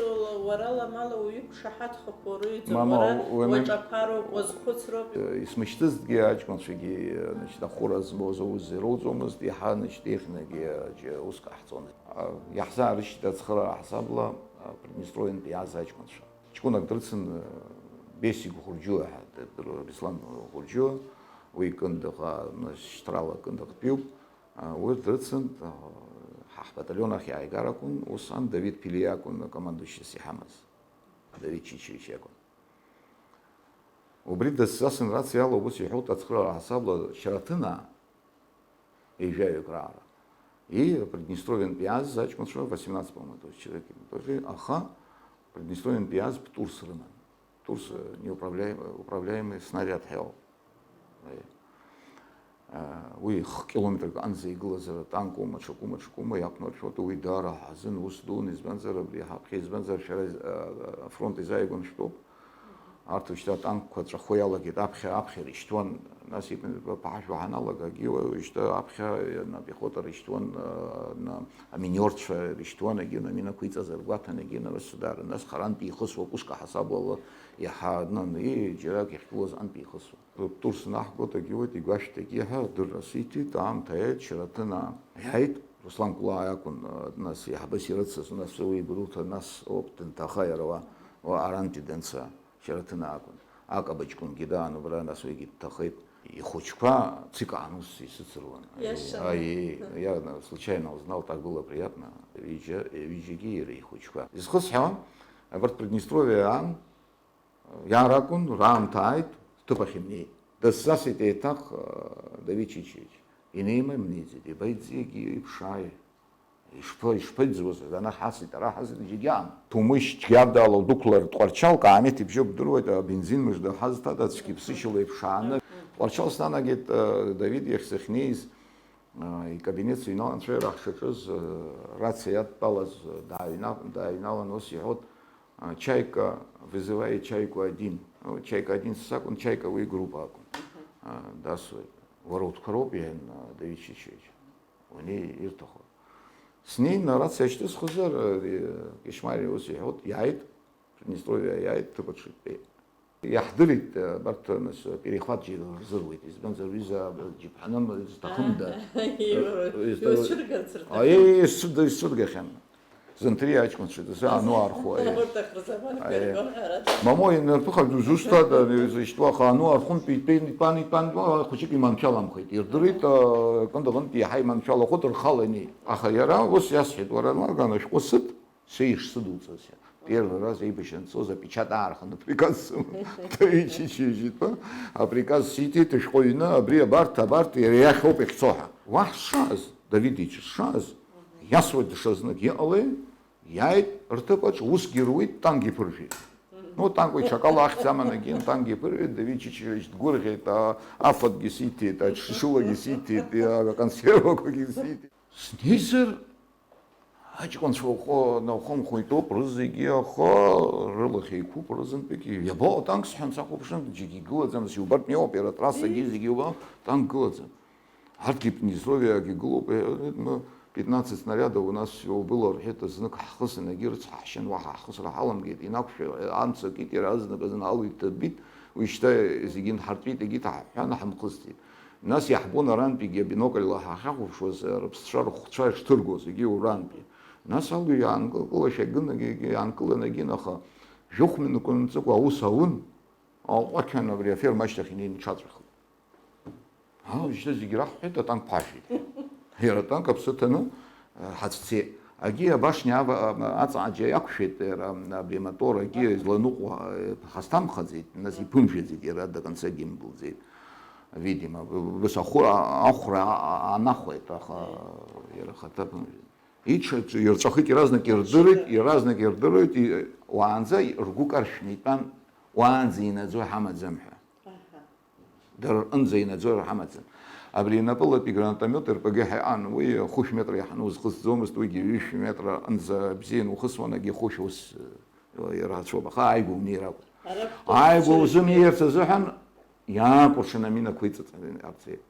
уара ламала уаҩы иқәшаҳаҭхақәоу рыҩӡам, мама, уара уи-, уи-, уаҿаԥароуп, уазхәыцроуп. Исмышьҭызҭгьы аҷкәынцәагьы, значит, ахәыра змоз аус ирауӡомызт, иаҳа, значит, ихьнагьы, џьа, уск ҟаҳҵон. А, иаҳзаарышьҭит ацхыраара ҳасабла, а, Приднестровиантә иааз аҷкәынцәа. Ҷкәынак дрыцын, Бесик Хәырџьуа ҳәа, Беслан Хәырџьуа, уи Кындыӷ, а, шьҭрала Кындыӷтәиуп. А, уи дрыцын, а, ҳа ҳбаталион ахь иааигар акәын, ус ан Давид Ԥилиа акәын акомандующийс иҳамаз. Давид Чичевич иакәын. Убри дысзасын рациала убыс иҳәоит, ацхыраара ҳасабла Шьараҭынаа, ҩажәаҩык раара. И Приднестровиантә иааз аҷкәынцәа, восемнадцать, по-моему, тоже человек, тоже, аха Приднестровиантә иааз птурс рыман. Птурс, э, неуправляем-, управляемый снаряд ҳәа иоуп. Э, уи хә-километрак аҟынӡа игылазар, атанкоума, ҽакума, ҽакума, иақәнаршәоит, уи даара ҳазын ус дуун, избанзар, абри ҳаԥхьа, избанзар, шәара, э, афронт изааигәан шәтәоуп. Арҭ уажәшьҭа атанкқәа ҵәахо иалагеит, аԥхьа, аԥхьара ишьҭуан, нас иԥ-, ԥаҳашәа ҳаналагагьы уажәшьҭа аԥхьа на пехота рышьҭуан, на аминиорцәа рышьҭуан, егьи на минақәа иҵазар гәаҭан, егьи на рысудаара, нас харантә ихысуа пушка ҳасаблала иаҳа, на, и џьарак иахьгылоз антә ихысуа. Птурс наҳгоит, егьи уеит, игәашәҭ, егьи ҳәа адырра сиҭеит, аамҭа ааит, Шьараҭынаа иааит, Руслан Кәлаа иакәын, нас иаҳбыс ирыцыз, нас уи игәыдуҭа, нас оуп дынҭаха иара уа, уа арантәи данца. Шьараҭынаа акәын. Акаба ҷкәынгьы даан убра, нас уигьы дҭахеит. Ихәыҷқәа цик аан ус исыцыруан. Иашаны. Аиеи, иа-, случайно узнал, так было приятно. Ҩыџьа, ҩыџьагьы иара ихәыҷқәа. Изхысҳәаауан, абарҭ Приднестровиа аан, иааракәын, раамҭа ааит, ҭыԥ ахь имнеит. Дысзасит еиҭах, э, Давид Чичевич. Инеима имнеиӡеит, ибеит зегьы, иԥшааи. Ишԥа-, ишԥаӡуаз, ана ҳасит, ара ҳасит, зегьы аан. Ҭумышь, џьгьардала удәықәлар, Тҟәарчал, Каамеҭ ибжьы бдыруеит, абензин мыжда ҳазҭада, цәгьаԥсышьала иԥшааны. Тҟәарчал снанагеит, э, Давид иахь сахьнеиз, э, икабинет сыҩналан, анцәа иара ҳшаҿыз, э, рациа иадтәалаз, э, дааҩна-, дааҩналан, ус иҳәоит, э, Чайка, вызывает Чайку один. Ну, Чайка один сакәын, Чайка уи группа акәын. Э, дасуеит. Уара утәқәа роуп, иҳәан, э, Давид Чичевич. Уи ирҭаху. Снеины арациа шьҭысхызар, э, Кешмари ус иҳәоит, иааит, Приднестровиа иааит, ҭыԥ аҿы итәеит. Иаҳдырит, абарҭ, нас, перехватчик рзыруит, избанзар, ҩыза џьаԥҳаным зҭахымда. Аҳа, иу-, Э, э, иуцәыргарц рҭахын. Аиеи, исцәырда-, исцәыргахьан. Зынҭри аҷкәынцәа, дасу ану арху, аиеи. Урҭ ахырзаманқәа Аиеи. Иргон, ҳәарада. Мамо, инарԥыхак дузусҭада, изышьҭуа аха ану архунтә итәеи, итәан, итәан, итәан, хәыҷык иманшәаламхеит. Ирдырит, э, кындыӷынтә иаҳа иманшәалахоит, рхала инеит. Аха иара ус иасҳәеит, уара, Маргана, ашәҟәы сыҭ, сеи ишсыдуҵаз ҳәа. Первый раз еибашьра анцоз апечат аарханы приказ сыман. Даичичи ижьитәа априказ сиҭеит, ишәҟәы ҩны, абри абарҭ, абарҭ, иара иахь ауп иахьцо ҳәа. Уаҳ сшааз, Давид ича сшааз, иасуеит даҽазнык, иҟалеи, иааит рҭыԥаҿ, усгьы руит, танкгьы ԥыржәеит. Ну, танк уи ҽакала ахьӡ аман, егьин, танкгьы ԥыржәеит, Давид Чичиевич дгәырӷьеит, а, афатәгьы сиҭеит, аҽшылагьы сиҭеит, а, аконсервақәагьы сиҭеит. Снеизар, аҷкәынцәа ухы наухымхәа итәоуп рызегьы, аха рылахь еиқәуп рызынтәык, иабаҟоу атанк сҳәан, сахәаԥшын, џьаргьы игылаӡам, сиубартә иоуп, иара атрассагьы зегьы убо, танк гылаӡам. Арҭгьы Приднестровиаагьы гылоуп, э, э, ну, пятнадцать снарядов у нас убыло рҳәеит, знык ҳхысын, егьырҭ ҳаҳшьын, уаҳа ҳхысра ҳаламгеит, инақәшәа, амца акит, иара азнык азын алҩа ҭабит, уи шьҭа зегьы нҳартәеит, егьи ҭаҳҳәан, ҳамхысҵеит. Нас иаҳбон арантәигьы абинокльла ҳахьахәаԥшуаз, рыԥсцәа рыхәцәа ишҭыргоз, егьи урантәи. Нас алҩа иаанкылашьа агын, егьи иаанкылан агин, аха жәохә минуҭк мҵыкәа аус аун, аҟәақьан абри аферма ашьҭахь инеины иҽаҵәахит. Ҳа, уажәшьҭа зегьы раҳҳәеит, атанк ԥашәеит. Иара атанк аԥсы ҭаны, э, ҳацәцеит. Агьи абашня ава-, а-, аҵаҟа џьа иақәшәеит, иара, абри амотор, агьи изланыҟәо, э, ҳазҭамхаӡеит, нас иԥымжәаӡеит, иара до конца гьимбылӡеит. Видимо, б-, б-, быс ахәы-, а-, ахәра а-, а-, анахәеит, аха иара ахаҭа ԥымжәаӡеит. Иҽ-, ирҵәахит, иаразнак ирдырит, иаразнак ирдырит, и-, уаанӡа ргәы каршәны итәан, уаанӡа инаӡо ҳамаӡам ҳәа. Аҳа. Дара рҟынӡа инаӡо ҳамаӡам. Абри инапылатәи гранатомиот РПГ ҳәа иҟан, уи хәышә метра иаҳаны узхысӡомызт, уигьы ҩышә метра аҟынӡа бзианы ухысуанагьы хәышә ус, э, ирацәоуп, аха ааигәа унеир акәын. Ара Ааигәа узымнеирц азыҳәан иаакәыршан аминақәа иҵыҵ-, ҟарҵеит.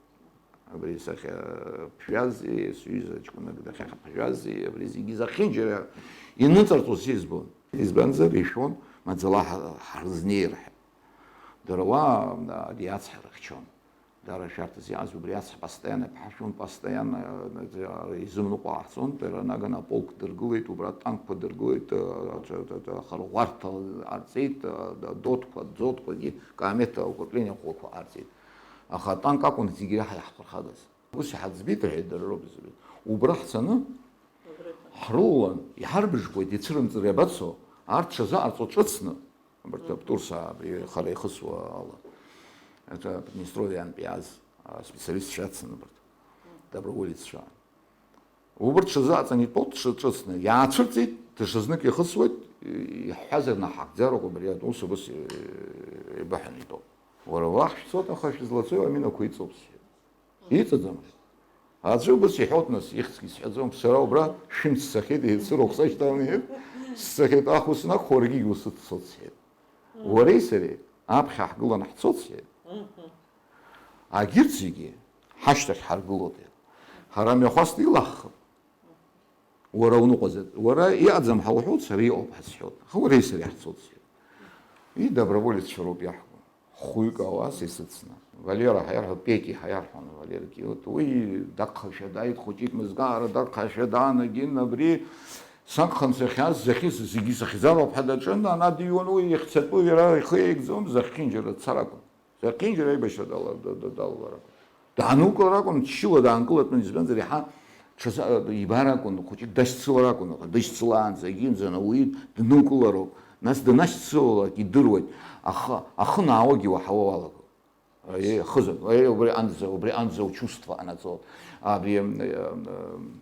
Абри сахьаԥжәази, сҩыза ҷкәынак дахьаԥжәази, абри зегьы зехьынџьара иныҵарҵоз избон. Избанзар, ишәон, маӡала ҳа-, ҳарызнеир ҳәа. Дара уа, а, ари ацҳа рыхьчон. Дара ашәарҭаз иааз убри ацҳа постоянно иԥҳашәон, постоянно, а, изымныҟәо ҟаҳҵон, дара наганы аполк дыргылеит, убра атанкқәа дыргылеит, а, а, а, а, ахырӷәӷәарҭа ҟарҵеит, а, а, дотқәа, дзотқәагьы, каамеҭ аукрепление ӷәӷәақәа ҟарҵеит. Аха атанк акәын зегь реиҳа иаҳԥырхагаз. Ус иҳаӡбеит, рҳәеит, дара роуп изырҳәеит. Убра ҳцаны, ҳрылалан, иҳарбыжкуеит, ицәырымҵыр иабацо, арҭ шазыҟарҵо ҿыцны, абарҭ аптурсаа, абри хара ихысуа ала, это Приднестровиантә иааз, а, специалистцәа ацын абарҭ, доброволеццәа. Убарҭ шазыҟаҵан итәоуп ҿыцны, иаацәырҵит, даҽазнык ихысуеит, иҳҳәазар наҳагӡароуп, абри атәы ус, убас, э, еибаҳәаны итәоуп. Уара уахь шәцоит, аха шәызлацои, аминақәа иҵоуп, сҳәеит. Иҵаӡам. Аӡәы убас иҳәоит, нас, ихьӡгьы сҳәаӡом, сара убра шәымц сцахьеит, еицыроуп сашьҭалан, иҳәеит, сцахьеит, аха ус анакәха, уаргьы иусыццот, сҳәеит. Уареи сареи аԥхьа ҳгыланы ҳцот, сҳәеит. Агьырҭ зегьы ҳашьҭахь ҳаргылот, иҳәеит. Ҳара мҩахәасҭа илаҳхып. Уара уныҟәаӡа, уара иҟаӡам ҳәа уҳәоит, сара иҟоуп ҳәа сҳәоит. Аха уареи сареи ҳцот, сҳәеит. И доброволеццәа роуп иаҳго. Хәҩык ауас исыцны. Валера ҳәа иарҳәо, Пеки ҳәа иарҳәон, Валергьы. Урҭ уи дагхашәа дааит, хәыҷык мызкаара дагхашәа даанагин, абри сагхан сахьааз, захьыз зегьы сахьӡароуп ҳәа даҿын, ана дыҩуан уи, ихьӡатәу иара ихы еигӡом, зехьынџьара дцар акәын. Зехьынџьара аибашьра дала-, да-, да-, далалар акәын. Даанукылар акәын, мчыла даанкылатәын, избанзар, иаҳа ҽаза-, ибар акәын, хәыҷык дашьцылар акәын, аха дышьцылаанӡа, егьынӡа ауаҩы днукылароуп. Нас данашьцылалак идыруеит, аха ахы наауагьы уаҳауа уалагоит. Аиеи, ахыза, аиеи, убри анӡа, убри анӡа учувство анаҵоит. Абри, м, м, м,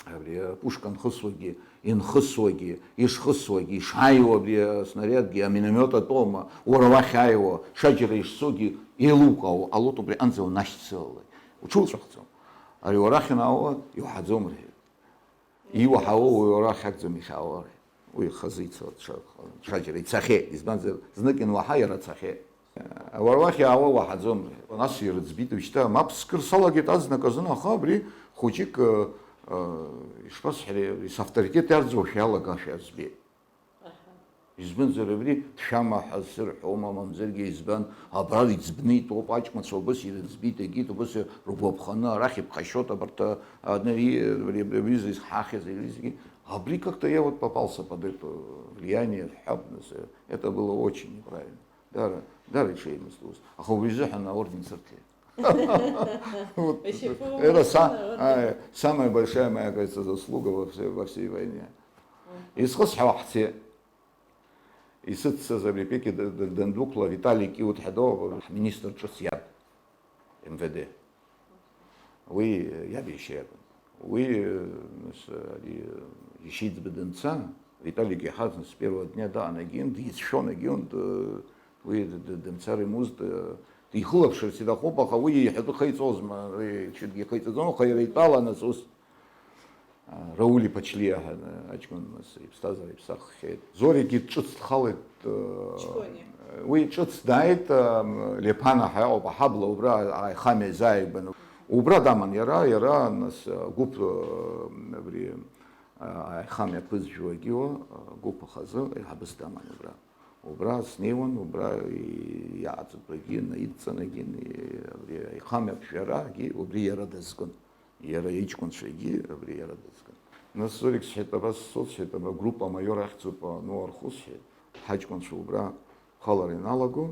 абри апушка анхысуагьы, инхысуагьы, ишхысуагьы, ишааиуа абри аснарядгьы, аминомиот атәоума, уара уахь ааиуа, ҽаџьара ишцогьы еилукаауа ҟалоит, убри анӡа унашьцылалак. Уҽуҵәахӡом. Ари уара ахьанаауа иуҳәаӡом, рҳәеит. Иуаҳауа уаҩ арахь акәӡам ихьаауа. Уи хазы ицо, ҽа-, ҽаџьара ицахьеит, избанзар, знык инуаҳа, иара цахьеит. Уара уахь иаауа уаҳаӡом. Нас ирыӡбеит, уажәшьҭа мап скыр салагеит азнык азын, аха абри хәыҷык, э, э, ишԥасҳәари, с авторитет иарӡуашәа иалагашәа збеит. Аҳа. Избанзар, абри дшәама ҳәа сзырҳәома, мамзаргьы избан, абра иӡбны итәоуп, аҷкәынцәа убыс ирыӡбеит, егьит убыс ргәаԥханы, арахь иԥхашьоит абарҭ, а, и-, абри, абри аҩыза изҳахьаз, аҩызагьы. Абри как-то я вот попался под это влияние, ҳәа, это было очень неправильно. Дара, дара иҽеимызт ус. Аха убри изыҳәан аорден сырҭеит. Вот. Ещё это са-, полностью, а, самая большая моя, кажется, заслуга во всей, во всей войне. Мгм. Исхысҳәаауа ҳцеит. Исыццаз абри Пеки д-, д-, дандәықәла Витали Киут ҳәа доуп, ҳминистр ҿыц иаб, М В Д. Уи иаб иашьа иакәын. Уи, нас, ари, ишьеиҵбы данца, Виталик иаҳаз, нас, с первого дня даанагеит, дицәшәон, агьон, д-, уи д-, д-, дымцар имуст, д-, дихылаԥшырц иҭахуп, аха уи иҳәатәы хеиҵозма, ари ҽакгьы ихеиҵаӡом, аха иара итәала, нас, ус, а, Рауль-иԥа Члиа ҳәа, а, аҷкәын, нас, иԥсҭазаара иԥсаххьеит. Зоригьы ҿыц дхалеит, а, Чкониа. Уи ҿыц дааит, а, Леԥана ҳәа иҟоуп, аҳабла убра аихамҩа изааигәаны. Убра даман иара, иара, нас, а, гәыԥ, а, абри, а, аихамҩа ԥызжәо агьиуа, а, гәыԥ ахазы аиҳабыс даман убра. Убра снеиуан, убра и-, иааҵатәагьы, наидҵанагьы, и-, абри аихамҩа ԥжәарагьы убри иара дазкын. Иара иҷкәынцәагьы абри иара дазкын. Нас Зорик сҳәеит, абас сцоит, сҳәеит, ама группа майор ахьӡуп, ну, арху, сҳәеит, ҳаҷкәынцәа убра халара иналаго,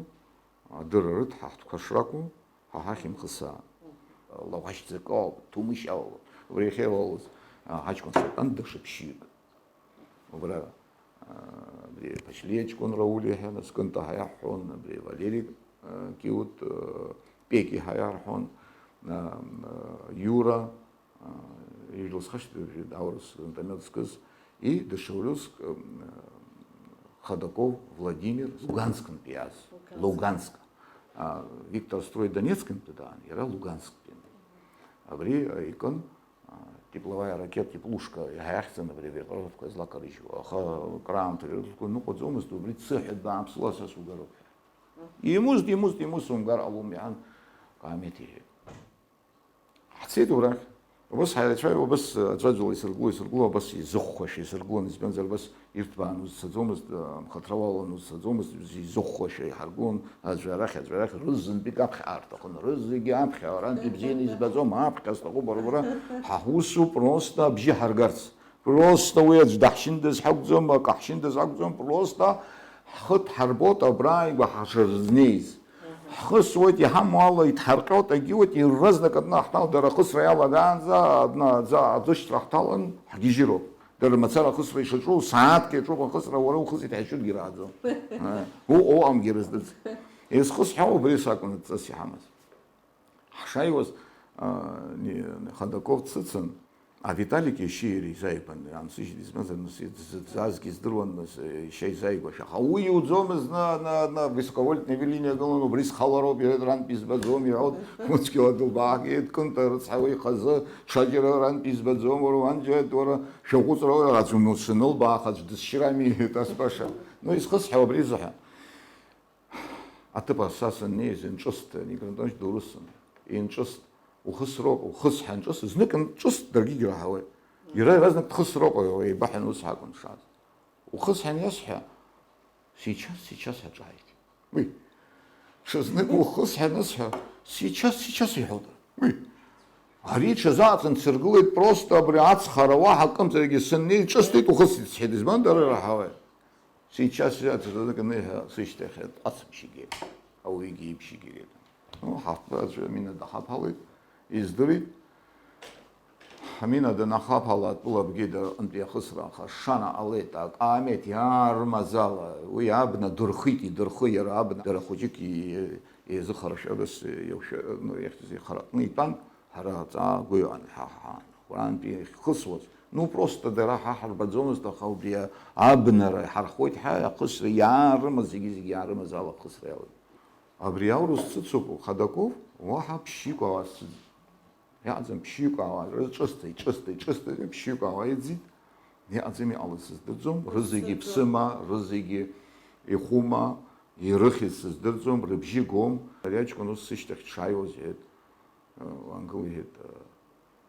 адырра рыҭ, ҳа ҳтәқәа шракәу, ҳа ҳахь имхысаа. Лаҳәашьӡакоуп, ҭумышьаоуп, убри ахьеилоуз, а, ҳаҷкәынцәа тәан даҽа ԥшьҩык. Убра, а, абри Ԥачлиа ҷкәын Рауль иҳәан, Скынҭа ҳәа иаҳҳәон, абри Валери, а, Киут, а, Пеки ҳәа иарҳәон, а, а, Иура, а, ижәла схашҭит, уажәы аурыс гранатомет зкыз, и даҽа урыск, а, Ходаков Владимир, Луганскынтә иааз, Луганск. Луганск. А, Виктор Строй Донецкынтәи даан, иара Лугансктәи. Абри, а, икын, а, тепловая ракета, теплушка, иаҳа иахьӡын абри авертолетқәа злакарыжьуа, аха краамҭа авертолетқәа ныҟәаӡомызт, убри дсыҳәеит, бааԥсыла са сугароуп ҳәа. Имуст, имуст, имуст, сумгар ҟалом, иҳәан, Каамеҭ иҳәеит. Ҳцеит убрахь. Убас ҳаицәажәо, убас аӡәаӡәала исыргыло, исыргыло, абас изыхәхәашәа исыргылон, избанзар, абас ирҭбааны узцаӡомызт, амхаҭра уаланы узцаӡомызт, изыхәхәашәа иҳаргылон, аӡәы арахь, аӡәы арахь, рызынтәык аԥхьа аарҭахын, рызегьы аԥхьа, арантәи бзианы избаӡом, аԥхьа сҭахуп, бара, бара, ҳа ҳусу просто абжьы ҳаргарц. Просто уи аӡә даҳшьындаз ҳакәӡам, акы ҳшьындаз акәӡам, просто ҳхы дҳарбоит абрааигәа ҳашырзнеиз. Ҳхысуеит, иҳамоу ала идҳарҟьоит, агьиуеит, иразак адна ҳҭал, дара ахысра иалагаанӡа, адна аӡа аӡышьҭра ҳҭалан, ҳгьежьыроуп. Дара мацара ахысра ишаҿу, сааҭк иаҿуп ахысра, уара ухысит ҳәа ишьугьы рааӡом. Уҟоу амгьы рыздырӡ. Изхысҳәаау убри сакәын аҵас иҳамаз. Ҳшааиуаз, а, ни-, Ходаков дсыцын, а Виталик иашьеи иареи изааигәан, иаансыжьит, избанзар, нас, дзы-, дзаазгьы здыруан, нас, иашьа изааигәашәа. Аха уи иуӡомызт, на, на, на, высоковольтный линиа гылан, убри схалароуп, иҳәеит, арантә избаӡом, иҳәоит, мыцқьала дылбаахгеит, Кынта рыцҳа уи ихазы, ҽаџьара арантә избаӡом, уара уанџьаеит, уара шәаҟәыҵра, уара аӡә санылбаах, аӡә дысшьрами, иҳәеит, ас баша. Ну, изхысҳәаау абри азыҳәан. Аҭыԥ аса саннеиз, инҿыст, Никанор Антонович дурысын. Инҿыст, ухысроуп, ухыс ҳәа нҿыст, знык нҿыст, даргьы егьраҳауеит. Иара иаразнак дхысроуп, еибаҳәаны ус ҳакәын дшааз. Ухыс ҳәа анысҳәа, сейчас, сейчас ҳәа ҿааиҭит. Уи, ҽазнык ухыс ҳәа анысҳәа, сейчас, сейчас иҳәоит. Уи, ари ҽазааӡан дсыргылеит, просто абри ацхара уаҳа акымзаракгьы сыннеи, ҿысҭит, ухысит, сҳәеит, избан, дара ираҳауеит. Сейчас иаҭахыз акы аныҳәа, сышьҭахь ацԥшьгеит, ауаҩгьы иԥшьгеит. Ну, ҳаҭтәы аӡәы амина даҳаԥалеит, издырит. Амина данахаԥала, атәыла абгеит, аҟынтә иахысра, аха шана ҟалеит, акаамеҭ иаарымазала, уи абна дырхит, идырхы иара абна, дара хәыҷык и-, еизыхарашәа абас иаушәа-, ну, иахьӡыз ихаракны итәан, ҳара аҵаа гәы иҟан, ҳа, ҳа, ҳа. Уаантәи иахьхысуаз, ну, просто дара ҳа ҳарбаӡомызт, аха убри абнара иҳархоит ҳәа ахысра иаарымаз, зегьы-зегьы иаарымаз ала ахысра иалагеит. Абри аурыс дсыцуп, Ходаков, уаҳа ԥшьҩык ауаа сцыӡ-, иаӡам, ԥшьҩык ауаа рыҿысҭа, иҿысҭа, иҿысҭа, ԥшьҩык ауаа иӡит, иаӡам, иҟалаз сыздырӡом, рызегьы ԥсыма, рызегьы ихәыма, ирыхьыз сыздырӡом, рыбжьы гом, ари аҷкәын ус сышьҭахь дшааиуаз, иҳәеит, уаангыл, иҳәеит,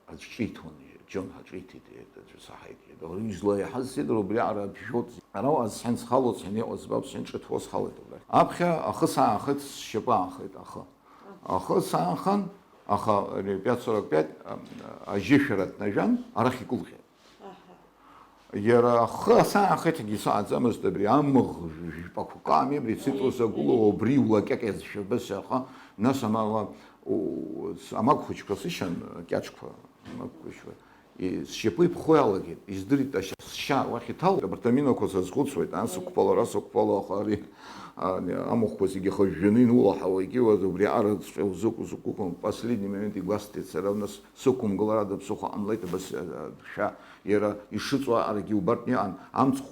аӡә ҿиҭуан, Џьон ҳаҿиҭит, иҳәеит, аӡәы саҳаит, иҳәеит. Излаиҳаз сеидра убриаҟара абжьоуҵ. Ара уаз сҳәан схалоит, сҳәан, иҟаз збап, сҳәан, ҿыҭуа схалоит абрахь. Аԥхьа ахы саанхеит, сшьапы аанхеит, ахы. Ахы саанхан, аха пять сорок пять, а, ажьышәара днажәан, арахь икылҟьеит. Аҳа. Иара ахы саанхеит, егьи сааӡамызт, абри амыӷ жәпақәа ками, абри цитрус агәыла, убри улакьакьазшәа, абас аха, нас амала, у-, с-, амагә хәыҷқәа сышьан, кьаҿқәа, амагә хәыҷқәа, и-, сшьапы иԥхо иалагеит, издырит, ашьа, сшьа уахь иҭалт, абарҭ аминақәа сазхәыцуеит, ан сықәԥало, ара сықәԥало, аха ари, а, амахәқәа зегьы хыжәжәаны инулаҳауа, егьиуаз убри араҵәҟьа узықәу-, зықәықәым, последний момент игәасҭеит сара, нас сықәымгыларада ԥсыхәа ҟамлеит, абас, а, а, шәа, иара ишыҵуа арагьы убартә иҟан, амцхә,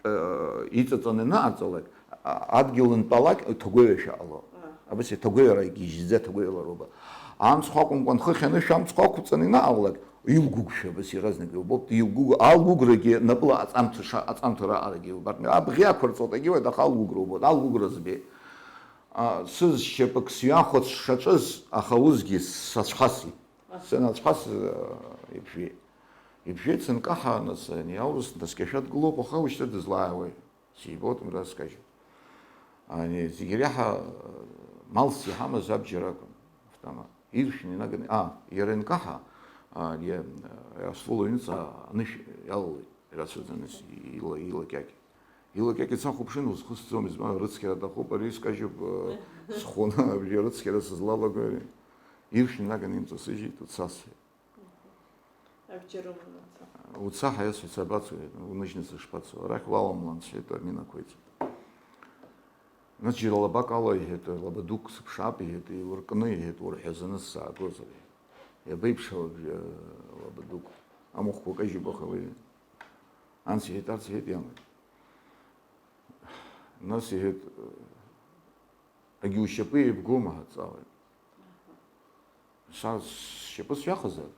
а, иҵаҵаны ианаҟарҵалак, а, адгьыл антәалак ҭагәаҩашәа ҟало. Абас иҭагәаҩара гьежьӡа ҭагәаҩалароуп. Амцхә акәымкәан, хыхь анышә амцхә ақәҵаны ианаҟалак, илгәыгәшәа, абас иаразнак илбоит, илгәыгә-, алгәыгәрагьы напыла аҵамҭа ша-, аҵамҭа раҟарагьы илбартә, абӷьы ақәырҵоит, егьиуеит, аха алгәыгра убоит, алгәыгра збеит. А, сызшьапык сҩахәац шаҿыз, аха усгьы сацәхасит. Санацәхас, а, ибжәеит. Ибжәеит, сынкаҳа, нас, ани аурыс днаскьашәа дгылоуп, аха уажәшьҭа дызлааиуеи? Сибоит, мра скажьуп. Ани зегь реиҳа, а, малс иҳамаз абџьар акәын, автомат. Иршәны инаганы, а, иара инкаҳа, а, иа-, а, иара ствол аҩныҵа анышә иалалеит, ирацәаӡаны с-, ила-, илакьакь. Илакьакь сахәаԥшын, узхысҵом, избан, рыцқьара аҭахуп, ари скажьуп, а, схәны, абри арыцқьара сызлалагои ари? Иршәны инаганы имҵасыжьит, дцасҳәеит. Абџьар уманы уца. Уца ҳәа иасҳәеит, сабацои, уныжьны сышԥацо? Арахь уаламлан, сҳәеит, аминақәа иҵегь. Нас џьара лабак ала, иҳәеит, лаба дук сыԥшаап, иҳәеит, еилыркны, иҳәеит, урҳәазаны сзаагозар, иҳәеит. Иабеиԥшау абжьы лаба дук? Амахәқәа кажьуп, аха уи. Анс иҳәеит, арс иҳәеит, иамуит. Нас иҳәеит, егьи ушьапы еибгоума ҳәа дҵаауеит. Са сшьапы сҩахазар,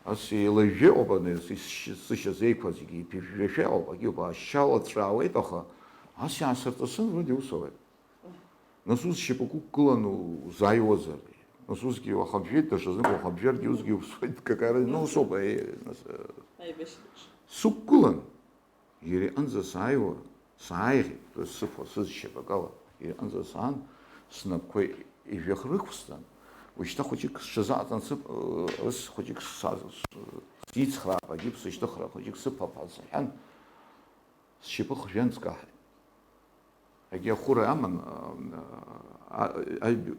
ас еилажәжәа иҟоуп, ани, ас исшьы-, сышьа зеиқәа зегьы иԥыжәжәашәа иҟоуп, агьоуп, ашьа лаҵәаауеит, аха ас иаасырҵысын, вроде ус ауеит. Нас ус шьапык уқәгыланы узааиуазар? Нас усгьы уахабжьеит, даҽазнык уахабжьаргьы усгьы уԥсуеит, какара, ну, усоуп, аиеи, нас, э, Аибашьраҿы. Сықәгылан. Иара иҟынӡа сааиуа, сааихьеит, сыфа сызшьапык ала, иара иҟынӡа саан, снапқәа ижәҩахыр ықәсҵан, уажәшьҭа хәыҷык сҽазаҟаҵан, сып-, ус хәыҷык са-, с-, сицхраап, агьыԥ сышьҭыхра хәыҷык сыԥап ҳәа сыҳәан, сшьапы хжәан скаҳаит. Егьи ахәыра аман, а, а, аиб-,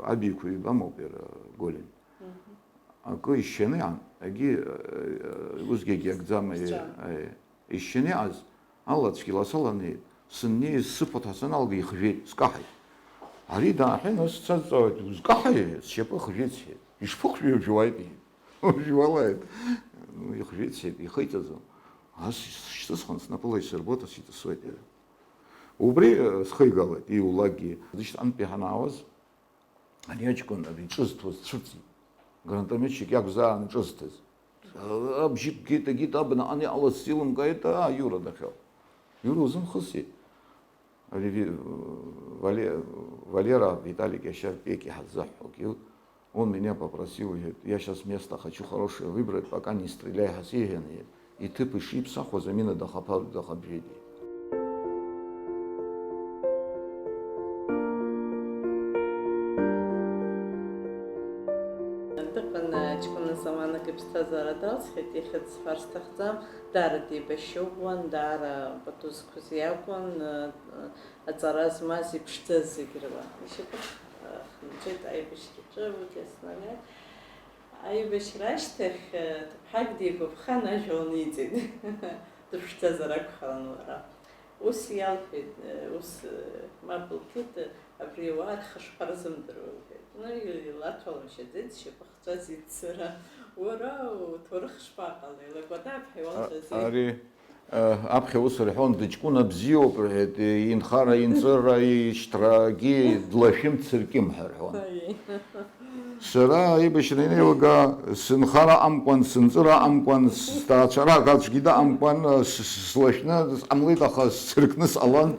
а, абиқәа ҩба амоуп иара Голен. Мгм. Акы ишьаны иҟан, егьи, а, а, усгьы егьи акӡам, а, Сцәа. А, ишьаны иҟаз, алаҵәгьы ласаланы, сыннеиз сыфоҭа саналга ихжәеит, скаҳаит. Ари дааҳәын, ус дсазҵаауеит, узкаҳаи? Сшьапы хжәеит, сҳәеит. Ишԥыхжәеи, уажәы уааит, иҳәеит. Уажәы уалааит. Ну, ихжәеит, сҳәеит, ихеиҵаӡом. Ас сшьҭысхын, снапыла исырбоит, ас иҵысуеит иара. Убри, э, схы игалеит, иулакгьы. Дышьҭантәи ҳанаауаз, ари аҷкәын, ари иҿызҭуаз дцәырҵит. Гранатометчик иакәзаарын иҿызҭыз. Абжьы геит, агеит, абна ан иҟалаз сеилымкааит, аа, Иура дахьал. Иура узымхысит. Ари Ви-, Вале-, Валера, Виталик иашьа Пеки ҳаззаҳҳәогьы, он меня попросил, иҳәеит, я сейчас место хочу хорошее выбрать, пока не стреляй, ҳәа сиҳәан, иҳәеит, иҭыԥ ишиԥсахуаз амина дахаԥа-, дахабжьеит, иҳәеит. Дыҟан, ҷкәына заманак иԥсҭазаара далҵхьеит, ихьӡ сҳәар сҭахӡам, даара деибашьыӷәӷәан, даара пату зқәыз иакәын, аҵара змаз, иԥшӡаз зегь рыла. Ишьапы хынҵәеит аибашьраҿы, вот иаснагаз. Аибашьра ашьҭахь, ҭыԥҳак деигәаԥхан, ажәа лниҵеит. Дыԥшӡазар акәхарын лара. Ус иалҳәеит, ус мап лкит, абри ауаа рхышԥа рзымдыруа, лҳәеит. Ну, илаҭәаламшьаӡеит, зшьапы хҵәазит сара. Уара уҭоурых шԥаҟалеи? Лакәадаб ҳәа иуалҳәазеи? Ари, э, аԥхьа ус рҳәон, дыҷкәына бзиоуп, рҳәеит, инхара, инҵыра, ишьҭрагьы длашәымцыркьым ҳәа рҳәон. Аиеи. Сара аибашьра ианеилга, сынхара амкәан, сынҵыра амкәан, сҭаацәара аӡәгьы даҟамкәан, с-, с-, слашәны сҟамлеит, аха сцыркны сҟалан.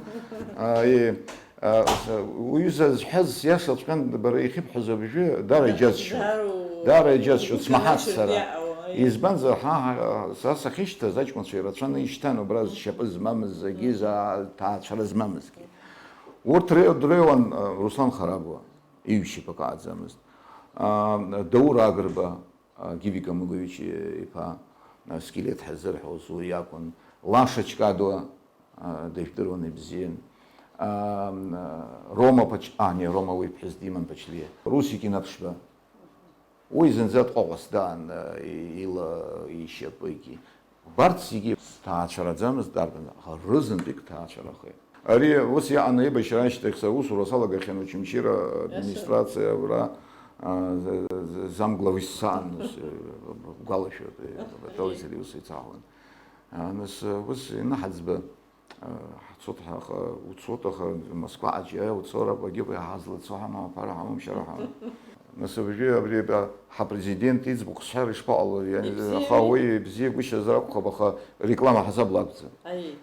Аиеи. Уҩыза зҳәаз иашаҵәҟьан, бара иахьыбҳәаз абжьы даара иџьасшьоит. Даара иџьасшьоит, смаҳац сара. Избанзар, ҳа, ҳа, са сахьышьҭаз аҷкәынцәа ирацәаны ишьҭан, убра зшьапы змамыз, зегьы, за-, ҭаацәара змамызгьы. Урҭ ре-, дреиуан, а, Руслан Харабуа, иҩшьап акы ааӡамызт. А, Даур Агрба, а, Гиви Камыгович иԥа, а, Скелет ҳазырҳәоз уи иакәын. Лаша Чкадуа, а, дыжәдыруан ибзиан. А, а, Рома Пач-, а, не, Рома уи ԥҳәыс диман, Пачлиа. Русик Инаԥшьба. Уи зынӡа дҟәаҟәас даан, а, и-, ила, ишьапыгьы. Убарҭ зегьы сҭаацәараӡамызт дарбан, аха рызынтәык ҭаацәарахеит. Ари ус иааны аибашьра ашьҭахь сара усура салагахьан Очамчыра администрациа абра, а, з-, з-, замглавис саан, ус, э, бгәалашәоит, э, Баталеи сареи ус еицаҳауан. А, нас, э, ус инаҳаӡба, э, ҳцот ҳаха, уцот, аха Москваҟа џьа уцо, рабгьы иаҳазлацо ҳамам, аԥара ҳамам, шьара ҳамам. Нас абыржәы абри, а, ҳапрезидент иӡбахә сҳәар ишԥаҟало? Иани-, Ибзиами. Аха уи ибзиагәышьазар акәхап, аха реклама ҳасабла акәӡам. Аиеи.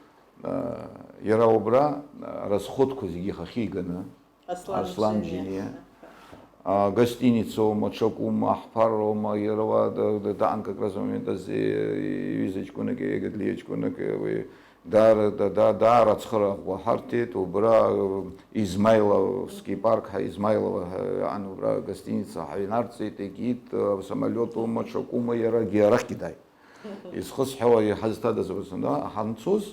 А, иара убра, а, расходқәа зегьы ихахьы иганы, Аслан Аслан Џьениа. Џьениа. А, гостиницоума, ҽакума, ҳԥароума, иара уа да-, да-, даан как раз момент азы иҩыза ҷкәынак, Егодлиа ҷкәынак, уи даара, да-, да-, даара ацхыраара ҳарҭеит, убра, э, Измайловский парк, ҳа Измайлова ҳәа иаан убра гостиница ҳаҩнарҵеит, егьит, э, самолиотума, ҽакума, иарагьы арахьгьы дааит. Изхысҳәаауа иҳазҭадаз абырсында ҳанцоз,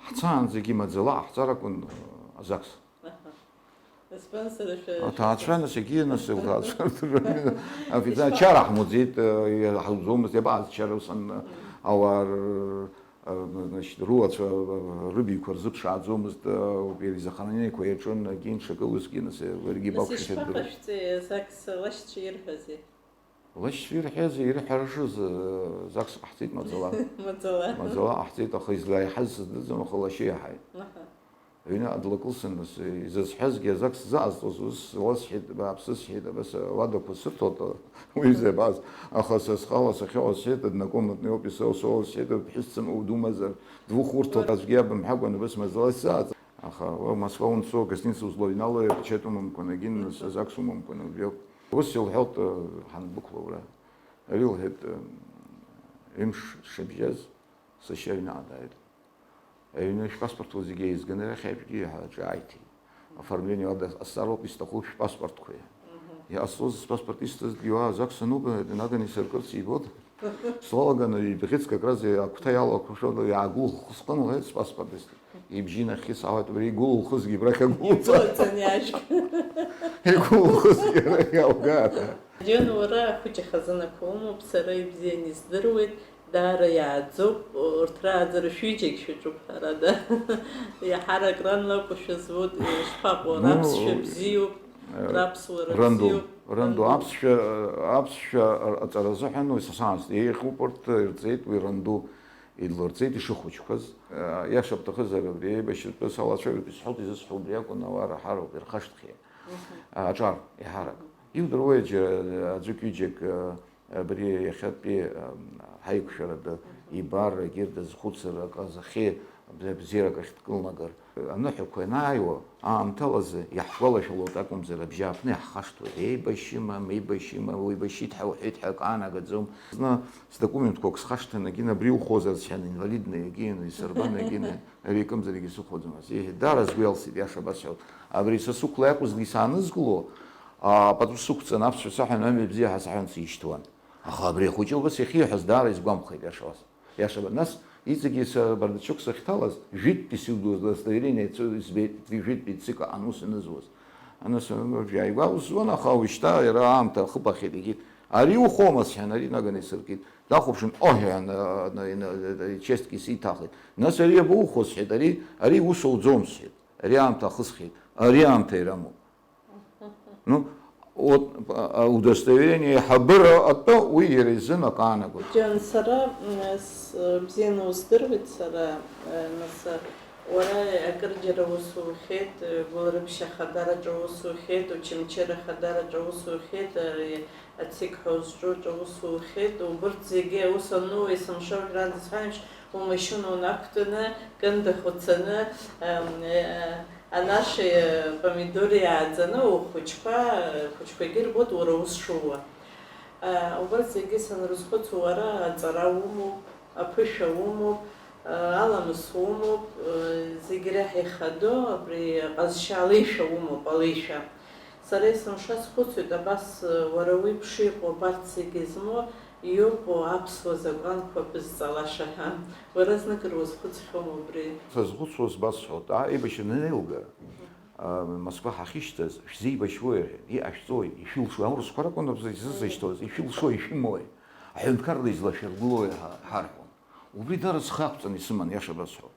ҳцаанӡагьы маӡала ҟаҳҵар акәын, э, аЗАГС. Аҳа. Спонсоры шәа-, Аҭаацәа, нас, егьи, нас, лҭаацәа рдырра, афица-, Ишԥа- ачара ҳмуӡеит, э, ҳауӡомызт, иабааз чара усан, э, Мм. ауаа р-, р-, значит, руацәа, э, рыбаҩқәа рзыԥшааӡомызт, э, перезахоронение-қәа иаҿын, егьи ҽакы усгьы, нас, э, уаргьы Нас бақәшәахьеит, ишԥаҟашәҵеи, ЗАГС лашьцәа ирҳәазеи? Лашьцәа ирҳәазеи, ирҳәарашазы, э, ЗАГС ҟаҳҵеит маӡала. Маӡала. Маӡала ҟаҳҵеит, аха излаиҳаз сыздырӡом, аха лашьа иаҳаит. Аҳа. Аҩныҟа длакылсын, нас, изызҳәазгьы аЗАГС сзыҟазҵоз, ус ласҳәеит, бааԥсы сҳәеит, абас ауадақәа сырҭоит, уҩыза иабаз. Аха са схала сахьыҟоу сҳәеит, однокомнатный оуп исоу, соуа сҳәеит, ԥҳәыс сымоу думазар, двух урҭоит, аӡәгьы иабымҳәакәан, абас маӡала исзааӡ. Аха уа Москва унцо, гостиница узлоҩнало, печать умамкәан, агьын, нас, аЗАГС умамкәан, убриоуп. Ус илҳәоит, ҳандәықәла ура. Ари лҳәеит, ҩымш шыбжьаз, сашьа аҩныҟа дааит. Аҩны шәпаспортқәа зегьы еизганы, иахьа аҩтәгьы ҳаҿы ааиҭеит. Оформление ала ҟасҵароуп, исҭахуп шәпаспортқәа. Мгм. Иҟасҵоз спаспорт исҭазгьы уа аЗАГС сануп, наганы исыркырц ибоит. Слалаганы ибӷьыц как раз агәҭа иалақәыршәо, иаагәылххысҟын лҳәеит спаспорт исҭеит. Ибжьы нахьхьи саауеит, убри игәылухызгьы, абрахь агәылҵа. Игәылҵан иажәг. Игәылухызгьы арахь иалгааит. Џьон, уара ахәыҷы хазынақәа умоуп, сара ибзиан издыруеит. Даара иааӡоуп, урҭ рааӡара шәҩыџьагь шәаҿуп, ҳәарада. Иаҳарак ран лакәушәа збоит, ишԥаҟоу, Ну, раԥсшәа бзиоуп, э, раԥсуара ран ду, бзиоуп, ран ду, ран ду. Аԥсшәа, аԥсшәа аҵара азыҳәан уи са саанӡа еиӷьуп, урҭ ирҵеит уи ран ду, идлырҵеит ишыхәыҷқәаз. Э, иаша бҭахызар, абри аибашьратәы салацәажәоит, исҳәоит, изысҳәо убри акәын, ауаа раҳароуп, ирхашҭхьеит. Мгм. Аҿар, еиҳарак. Иудыруеи, џьа-, аӡәык-ҩыџьак, э, Абри иахьатәи, ам, ҳаиқәшәарада ибар, егьырҭ азхәыцра аказахьы, бзиарак ахь дкылнагар. Аныҳәақәа ианааиуа аамҭалазы иаҳгәалашәалоит акәымзар, абжьааԥны иаҳхашҭуеит, еибашьыма, меибашьыма, уеибашьит ҳәа уҳәеит ҳәа акы аанагаӡом. Зны сдокументқәак схашҭын, егьин абри ухозар сҳәан, инвалидны егьин, исырбан егьин, ари икымзаргьы сыхәаӡом. Иҳәеит, даара сгәы иалсит, иаша басҳәоит. Абри са сықәла иакәызгьы саанызкыло, а, пату сықәҵан, аԥсшәа саҳәан, амҩа бзиа ҳәа саҳәан сишьҭуан. Аха абри ахәыҷы убас иахьиҳәаз даара исгәамԥхеит, иаша уас. Иаша, нас иҵегьы са Бардачок сахьҭалаз, жәитәтәи сыдуз удостоверение ицо избеит, жәитәтәи ҵык аҟан ус анызуаз. Аныс, ааигәа ус зуан, аха уажәшьҭа иара аамҭа ахыԥахьеит, егьит. Ари ухоума, сҳәан, ари наганы исыркит. Дахәаԥшын, оҳ, иҳәан, а, а, а, ичесткгьы сиҭахит. Нас ари абаухо, сҳәеит, ари, ари ус ауӡом, сҳәеит. Ари аамҭа ахысхьеит, ари аамҭа ирамоуп. Ну, вот, а, удостоверение аиҳабыра атәы уи иара изын акы аанагоит. Џьон, сара, м, с-, бзианы уздыруеит, сара, э, нас, уара акырџьара ус ухеит, э, Гәылрыԥшь ахадараҿы ус ухеит, Очамчыра ахадараҿы ус ухеит, э, ацик ҳәа узҿу аҿы ус ухеит, убырҭ зегьы аус ану, есымша уажәраанӡа сҳәан еиԥш, умашьына унақәтәаны, Кындыӷ уцаны, э, э, Анаши апомидори иааӡаны ухәыҷқәа, хәыҷқәагьы ирбоит уара ус шууа. Убарҭ зегьы санрызхәыцуа, уара аҵара умоуп, аԥышәа умоуп, аламыс умоуп, зегь реиҳа ихадоу абри аҟазшьа алеишәа умоуп, алеишәа. Сара есымша схәыцуеит, абас уара уеиԥш иҟоу абарҭ зегьы змоу иоуп аԥсуа закәанқәа бызҵалаша ҳәа. Уара зныкыр уазхәыцхьоума убри? Сазхәыцуа збасҳәоит, а, еибашьра анеилга, а, Москва ҳахьышьҭаз, шәзеибашьуеи? Иҟашәҵои? Ишәылшои? Аурысқәа ракәын абза изызышьҭоз, ишәылшои, ишәымои? Аҳәынҭқарра излашәыргылои ҳа-, ҳарҳәон. Убри дара схы ақәҵаны исыман, иаша басҳәо.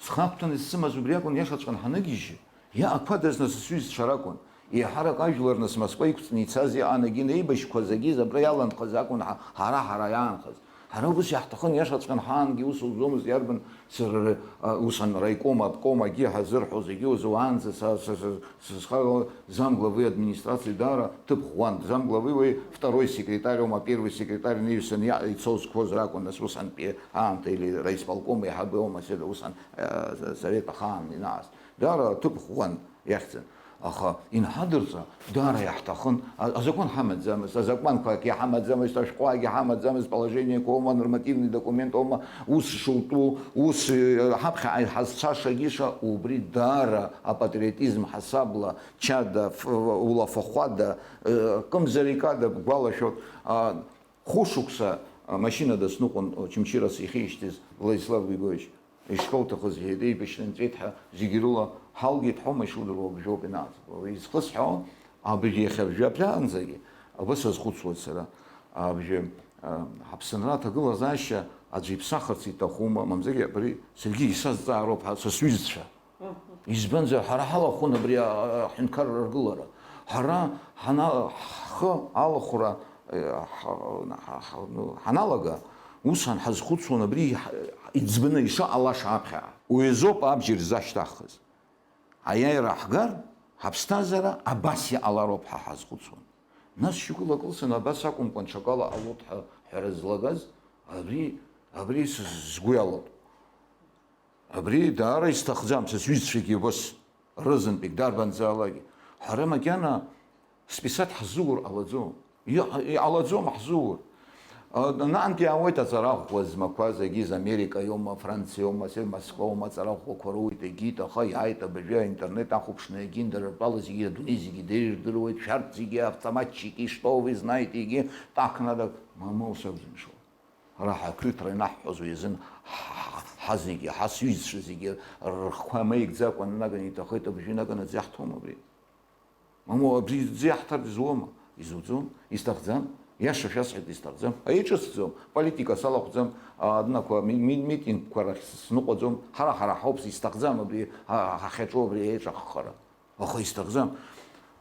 Схы ақәҵаны исымаз убри акәын, иашаҵәҟьан ҳаныгьежьы, иаақәадаз нас сҩызцәа ракәын. Еиҳарак ажәлар нас Москва иқәҵны ицаз иҟан, егьи неибашьқәаз, егьи абра иаланхаз акәын ҳа-, ҳара, ҳара иаанхаз. Ҳара ус иаҳҭахын, иашаҵәҟьан ҳаангьы ус лӡомызт, иарбан сара, а, усҟан раиком, обком, агьи ҳазырҳәо зегьы узы уаанӡа са, са, са, сызхагала замглавы администрации даара ҭыԥ ӷәӷәан. Замглавы уи второй секретарь аума, первый секретарь инаҩсан иа-, ицоз қәоз ракәын, нас усҟантәи аамҭа или раисполком еиҳабы аума, седа усҟан, а, совет ахаан инааз. Даара ҭыԥ ӷәӷәан иахьӡын. Аха инҳадырҵа даара иаҳҭахын, а-, азакәан ҳамаӡамызт, азакәанқәагь иҳамаӡамызт, ашәҟәгьы ҳамаӡамызт, положениеқәа аума, нормативный документ аума, ус шутәу, ус, э, ҳаԥхьаҟа иҳазцаша гьиша, убри даара апатриотизм ҳасабла, чада, ф-, улафахәада, э, кымзарикада бгәалашәоит, а, хәышықәса, а, машьынада сныҟәон, Очамчыра сихьижьҭыз Владислав Григорьевич. Ишԥауҭахыз, иҳәеит, еибашьра нҵәеит ҳәа зегьы рыла ҳалгеит ҳәоума, ишудыруа абжьоуп инаҵ-. Изхысҳәаау, абри иахьа абжьаԥаанӡагьы, абас сазхәыцуан сара, абжьы, а, ҳаԥсынра аҭагылазаашьа аӡә иԥсахырц иҭахума, мамзаргьы абри саргьы исазҵаароуп ҳәа са сҩызцәа. Избанзар, ҳара ҳалахәын абри, а, аҳәынҭқарра аргылара. Ҳара ҳана-, ҳхы алахәра, э, ҳа-, ҳа-, ҳа-, ну, ҳаналага, ус ҳазхәыцуан абри иҳ-, иӡбаны ишыҟалаша аԥхьаҟа. Уи азоуп абџьар ззашьҭаҳхыз. Аиааира ҳгар, ҳаԥсҭазаара абас иҟалароуп ҳәа ҳазхәыцуан. Нас шьоукы лакылсны абас акәымкәан ҽакала ҟалоит ҳәа ҳәара злагаз, абри, абри сыз-, сгәы иалоуп. Абри даара исҭахӡам, са сҩызцәагьы убас рызынтәык дарбанзаалакгьы. Ҳара макьана списать ҳзуур ҟалаӡом. Иҟ-, иҟалаӡом ҳзуур. А, наҟ-ааҟ иаауеит аҵара ӷәӷәа змақәаз, егьыс Америка иоума, Франциа иоума, се Москва иоума, аҵара ӷәӷәақәа роуеит, егьит, аха иааит абыржәы аинтернет ахәаԥшны, егьи дара ртәала зегьы, адунеи зегьы дырдыруеит, шәарҭ зегьы автоматчики, что вы знаете, егьи так надо, мамоу сакәӡам ишуа. Ҳара ҳақыҭра ианаҳҳәоз уи азын ҳ-, ҳ-, ҳазегьы, ҳасҩызцәа зегьы рхқәа меигӡакәа наганы иҭахеит, абжьы наганы аӡы иаҳҭом абри. Мамоу, абри аӡы иаҳҭар дызуома? Изуӡом, исҭахӡам. Иаша шәасҳәеит, исҭахӡам. Аиҿыцӡом, политика салахәӡам, аднақәа, ми-, ми-, митингқәа рахь сныҟәаӡом. Ҳара, ҳара ҳауп, исҭахӡам абри ҳа-, ҳахьаҿу абри аиҿаххара. Аха исҭахӡам.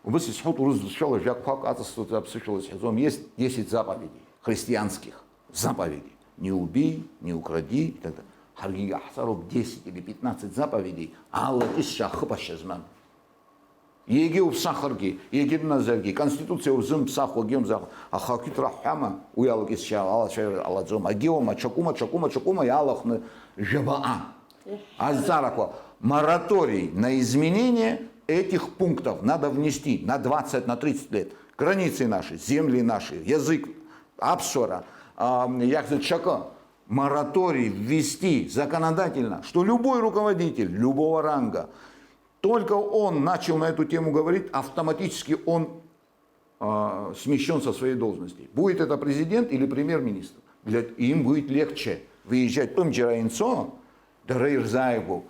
Убас исҳәоит, урыс бызшәала жәакқәак аҵасҵоит, аԥсышәала исҳәаӡом, есть десять заповедей христианских заповедей. Не убий, не укради, и так далее. Ҳаргьы иҟаҳҵароуп десять или пятнадцать заповедей, алакьысшьа ахыԥашьа змам. Егьа уԥсахыргьы, егьа дназаргьы, Конституциа узымԥсахуагьы умзахуа, аха ақыҭра ҳҳәама, уи алакьысшьа алацәажәара ҟалаӡом. Агьиуама, ҽакума, ҽакума, ҽакума иаалахәны жәабаҟа. Азҵаарақәа, мораторий на изменение этих пунктов надо внести на двадцать, на тридцать лет. Границы наши, земли наши, язык, аԥсуара, а, иахьӡу ҽакы. Мораторий ввести законодательно, что любой руководитель любого ранга, только он начал на эту тему говорить, автоматически он а, смещён со своей должности. Будет это президент или премьер-министр. Для, им будет легче выезжать. Тәым џьара инцо, дара ирзааигәоуп.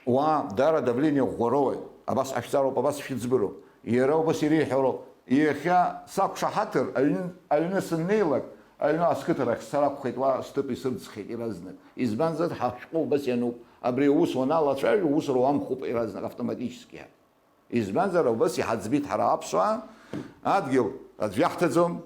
Уа, дара давление ӷәӷәароуеит. Абас ҟашәҵароуп, абас шәыӡбароуп. Иара убас иреиҳәароуп. Иахьа сақәшаҳаҭыр, аҩны, аҩны сыннеилак, аҩны асқыҭарахь сара акәхеит, уа сҭыԥ исырӡхеит иаразнак. Избанзар, ҳашәҟәы убас иануп. Абри аус уаналацәажәо, усура уамхуп иаразнак, автоматически. Избанзар, убас иҳаӡбеит ҳара аԥсуаа, адгьыл аӡә иаҳҭаӡом,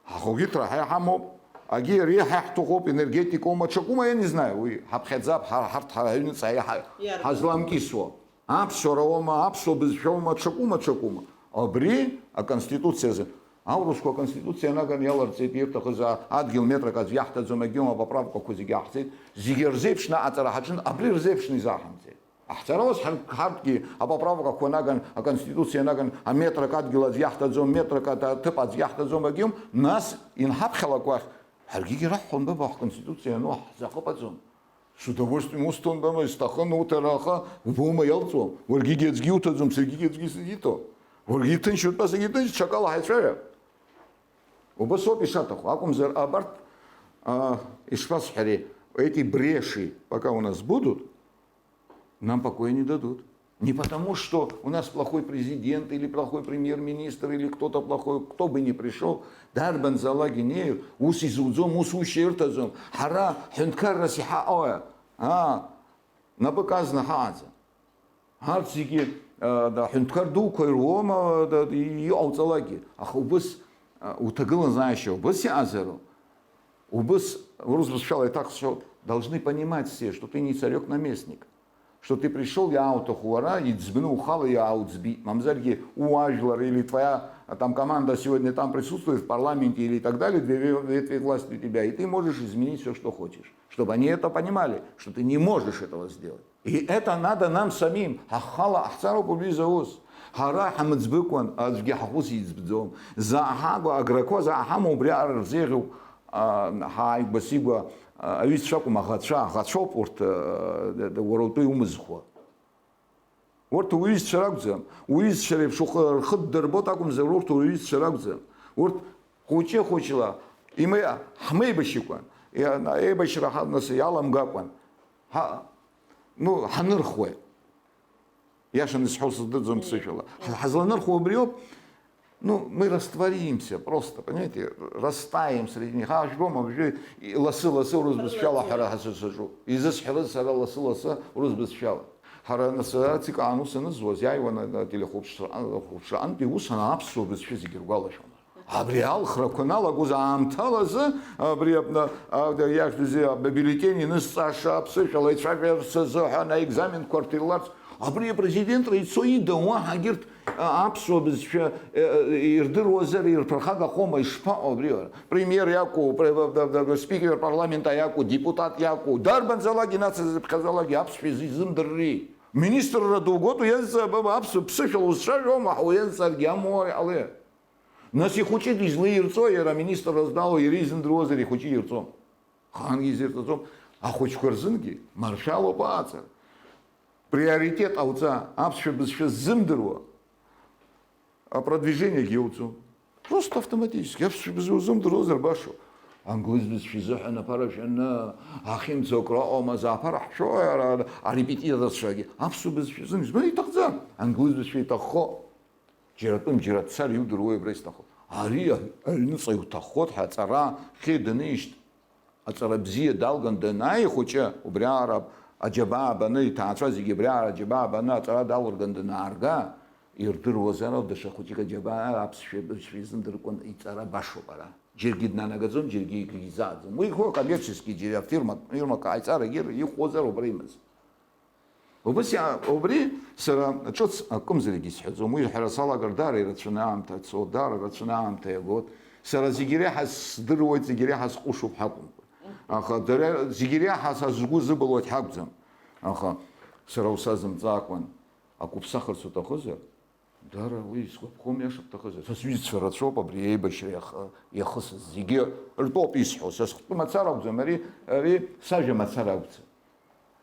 ҳахәгьы ҭра ҳа иҳамоуп, агьи ари ҳа иаҳҭахуп, энергетикоума, ҽакума, я не знаю, уи ҳаԥхьаӡап, ҳара ҳарҭ ҳара ҳаҩныҵҟа иаҳа-, иарбан? Ҳазламкьысуа. Аԥсуара уоума, аԥсуа бызшәоума, ҽакума, ҽакума. Абри аконституциазы, аурысқәа аконституциа наганы иаларҵеит, ирҭахыз а-, адгьыл метрак аӡә иаҳҭаӡом, агьиума поправкақәа зегьы аҳҵеит, зегьы рзеиԥшны аҟаҵара ҳаҿын, абри рзеиԥшны изаҳамҵеит. Ҳцарауаз ҳарҭ-, ҳарҭгьы апоправкақәа наган, аконституциа наган, аметрак адгьыл аӡә иаҳҭаӡом, метрак аҭ-, аҭыԥ аӡә иаҳҭаӡом, агьым, нас инҳаԥхьалак уахь, ҳаргьы раҳҳәон, баба, ҳконституциа ану ҳзахыԥаӡом. С удовольствием усҭон, баба, исҭахын уҭара, аха убома иалҵуа, уаргьы аӡәгьы иуҭаӡом, саргьы аӡәгьы сызиҭо. Уаргьы иҭынч утәа, саргьы иҭынч, ҽакала ҳаицәажәап. Убас ауп ишаҭаху, акәымзар абарҭ, а, ишԥасҳәари, эти бреши, пока у нас будут, нам покоя не дадут. Не потому, что у нас плохой президент или плохой премьер-министр, или кто-то плохой, кто бы ни пришёл, дарбанзаалак инеир, ус изуӡом, ус ушьа ирҭаӡом, ҳара ҳҳәынҭқаррас иҳаҟои, аа, напы казны ҳаҟаӡам. Арҭ зегьы, а, да, ҳәынҭқар дуқәа ируоума, да, иҟауҵалакгьы, аха убыс, а, уҭагылазаашьа убыс иҟазароуп. Убыс, урыс бызшәала иҭахсшьоуп, должны понимать все, что ты не царёк-наместник, что ты пришёл, иаауҭаху уара, иӡбны ухала иаауӡбит, мамзаргьы ууаажәлар или твоя, а, там команда сегодня там присутствует в парламенте или так далее, две ве-, ветви власти у тебя, и ты можешь изменить всё, что хочешь, чтобы они это понимали, что ты не можешь этого сделать. И это надо нам самим, ҳахала ҳцароуп убри зауз. Ҳара ҳамыӡбыкәан, аӡәгьы ҳхәы сиӡбӡом. Заҳагәа аграқәа заҳамоу убри ара рзеиӷьуп, а, ҳааигәа-сигәа, а, аҩызцәа акәым, аӷацәа, аӷацәоуп урҭ, а, д-, д-, уара утәы иумызхуа. Урҭ уҩызцәа ракәӡам. Уҩызцәа реиԥш ухы, рхы ддырбоит акәымзар, урҭ уҩызцәа ракәӡам. Урҭ хәыҷы-хәыҷла имеи-, ҳмеибашьыкәан, иа-, еибашьра ҳа-, нас иаламгакәан, ҳа-, ну, ҳанырхуеит. Иашаны исҳәо сыздырӡом ԥсышәала. Ҳа-, ҳазланырхуа убриоуп. Ну, мы растворимся просто, понимаете, растаем среди них. А, жәбома, уажәы и-, лассы-лассы урыс бызшәала ҳәара ҳа-, са-, саҿуп. Изысҳәарыз сара лассы-лассы урыс бызшәала. Ҳара нас ацикаан ус анызуаз, иааиуан ателехәаԥшра-, хәаԥшраантәи ус ан-, аԥсуа бызшәа зегьы ргәалашәон. Абри алхрақәа аналагоз аамҭалазы, абри абна, а, иахьӡузеи, аб-, абюллетень инызҵааша аԥсышәала ицәажәарц азыҳәан аекзаменқәа рҭ-, ирларц, абри апрезидентра ицо ида уаҳа егьырҭ, а, аԥсуа бызшәа, э, э, ирдыруазар ирԥырхагахома, ишԥаҟоу абри уара? Премиер иакәу, пре-, б-, б-, б-, спикер парламента иакәу, депутат иакәу, дарбанзаалак инацызыԥхьаӡалакгьы аԥсшәа изымдырри? Министрра дугоит, уиазҵаа, б-, б-, аԥсуа ԥсышәала узцәажәома, уиазҵааргьы амуа иҟалеи? Нас ихәыҷы дизлеирҵо, иара аминистрра здало, иара изымдыруазар ихәыҷы ирҵом. Ахаангьы изирҵаӡом. Ахәыҷқәа рзынгьы маршәалоуп ааҵара. Приоритет ҟауҵа, аԥсшәа бызшәа ззымдыруа апродвижениагьы иоуӡом. Просто автоматически, аԥсшәа бызшәа узымдыруазар башоуп. Англыз бызшәа изыҳәан аԥара шәаны, ахьымӡо акрыҟоума, аԥара ҳшәои, ара, арепетиторцәагьы, аԥсуа бызшәа зынгьы, иҭахӡам, англыз бызшәа иҭаххо. Џьара тәым, џьара дцар иудыруеи абра исҭаху? Ари аҩныҵҟа иуҭаххоит ҳәа аҵара хьеиданыижьҭ, аҵара бзиа далган данааи ихәыҷы, убри аара аџьабаа баны, иҭаацәа зегьы убри аара аџьабаа баны аҵара далырган данаарга, ирдыруазароуп даҽа хәыҷык аџьабаа аԥсшәа бызшәа изымдыркәан иҵара башоуп ара. Џьаргьы днанагаӡом, џьаргьы егьизааӡом. Уи ихо акоммерчески џьара афирма, фирмак ааиҵарагьы ихозар убра имаз. Убас иа-, убри сара ҿыц акымзарагьы исҳәаӡом. Уи ҳәара салагар даара ирацәаны аамҭа цо, даара рацәаны аамҭа иагоит. Сара зегь реиҳа сдыруеит, зегь реиҳа сҟәышуп ҳакәымкәа. Аха дара зегь реиҳа са сгәы зыбылуеит ҳакәӡам. Аха сара усазымҵаакәан, ақәыԥсахырц уҭахызар, Дара уи сгәаԥхом, иаша бҭахызар. Са сҩызцәа рацәоуп абри аибашьра иах-, иахысыз. Зегьы ртәоуп исҳәо. Са схатәы мацара акәӡам, ари, ари сажәа мацара акәӡам.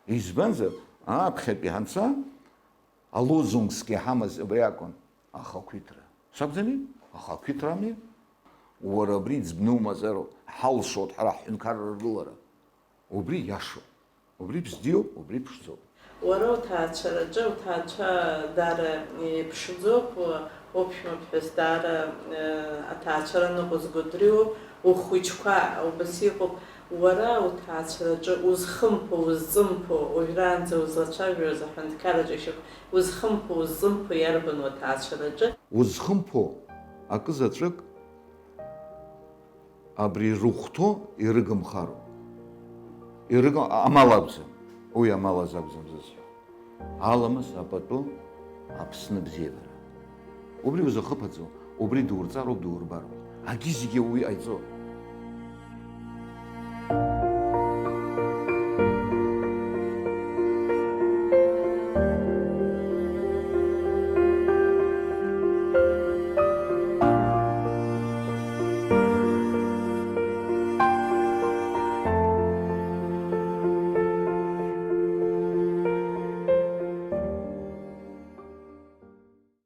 Избанзар, ааԥхьатәи ҳанца, алозунгсгьы иҳамаз абри акәын, ахақәиҭра. Сакәӡами? Ахақәиҭрами? Уара абри ӡбны умазароуп, ҳалшоит ҳара ҳҳәынҭқарра ргылара. Убри иашоуп. Убри бзиоуп, убри ԥшӡоуп. Уара уҭаацәараҿы уҭаацәа даара иԥшӡоуп, уԥшәмаԥҳәыс даара, э, аҭаацәара ныҟәызго дыруоуп, ухәыҷқәа убас иҟоуп. Уара уҭаацәараҿы узхымԥо, узҵымԥо, уажәраанӡа узлацәажәоз аҳәынҭқарраҿы ишьақә-, узхымԥо, узҵымԥо иарбан уаҭаацәараҿы? Узхымԥо акы заҵәык Абри рыхәҭоу ирыгымхароуп. Ирыгым-, амал акәӡам. Уи амал азы акәӡам зысҳәо. Аламыс, апату, Аԥсны абзиабара. Убри узахыԥаӡо, убри дурҵароуп, дурбароуп. Агьи зегьы уи ҟаиҵо.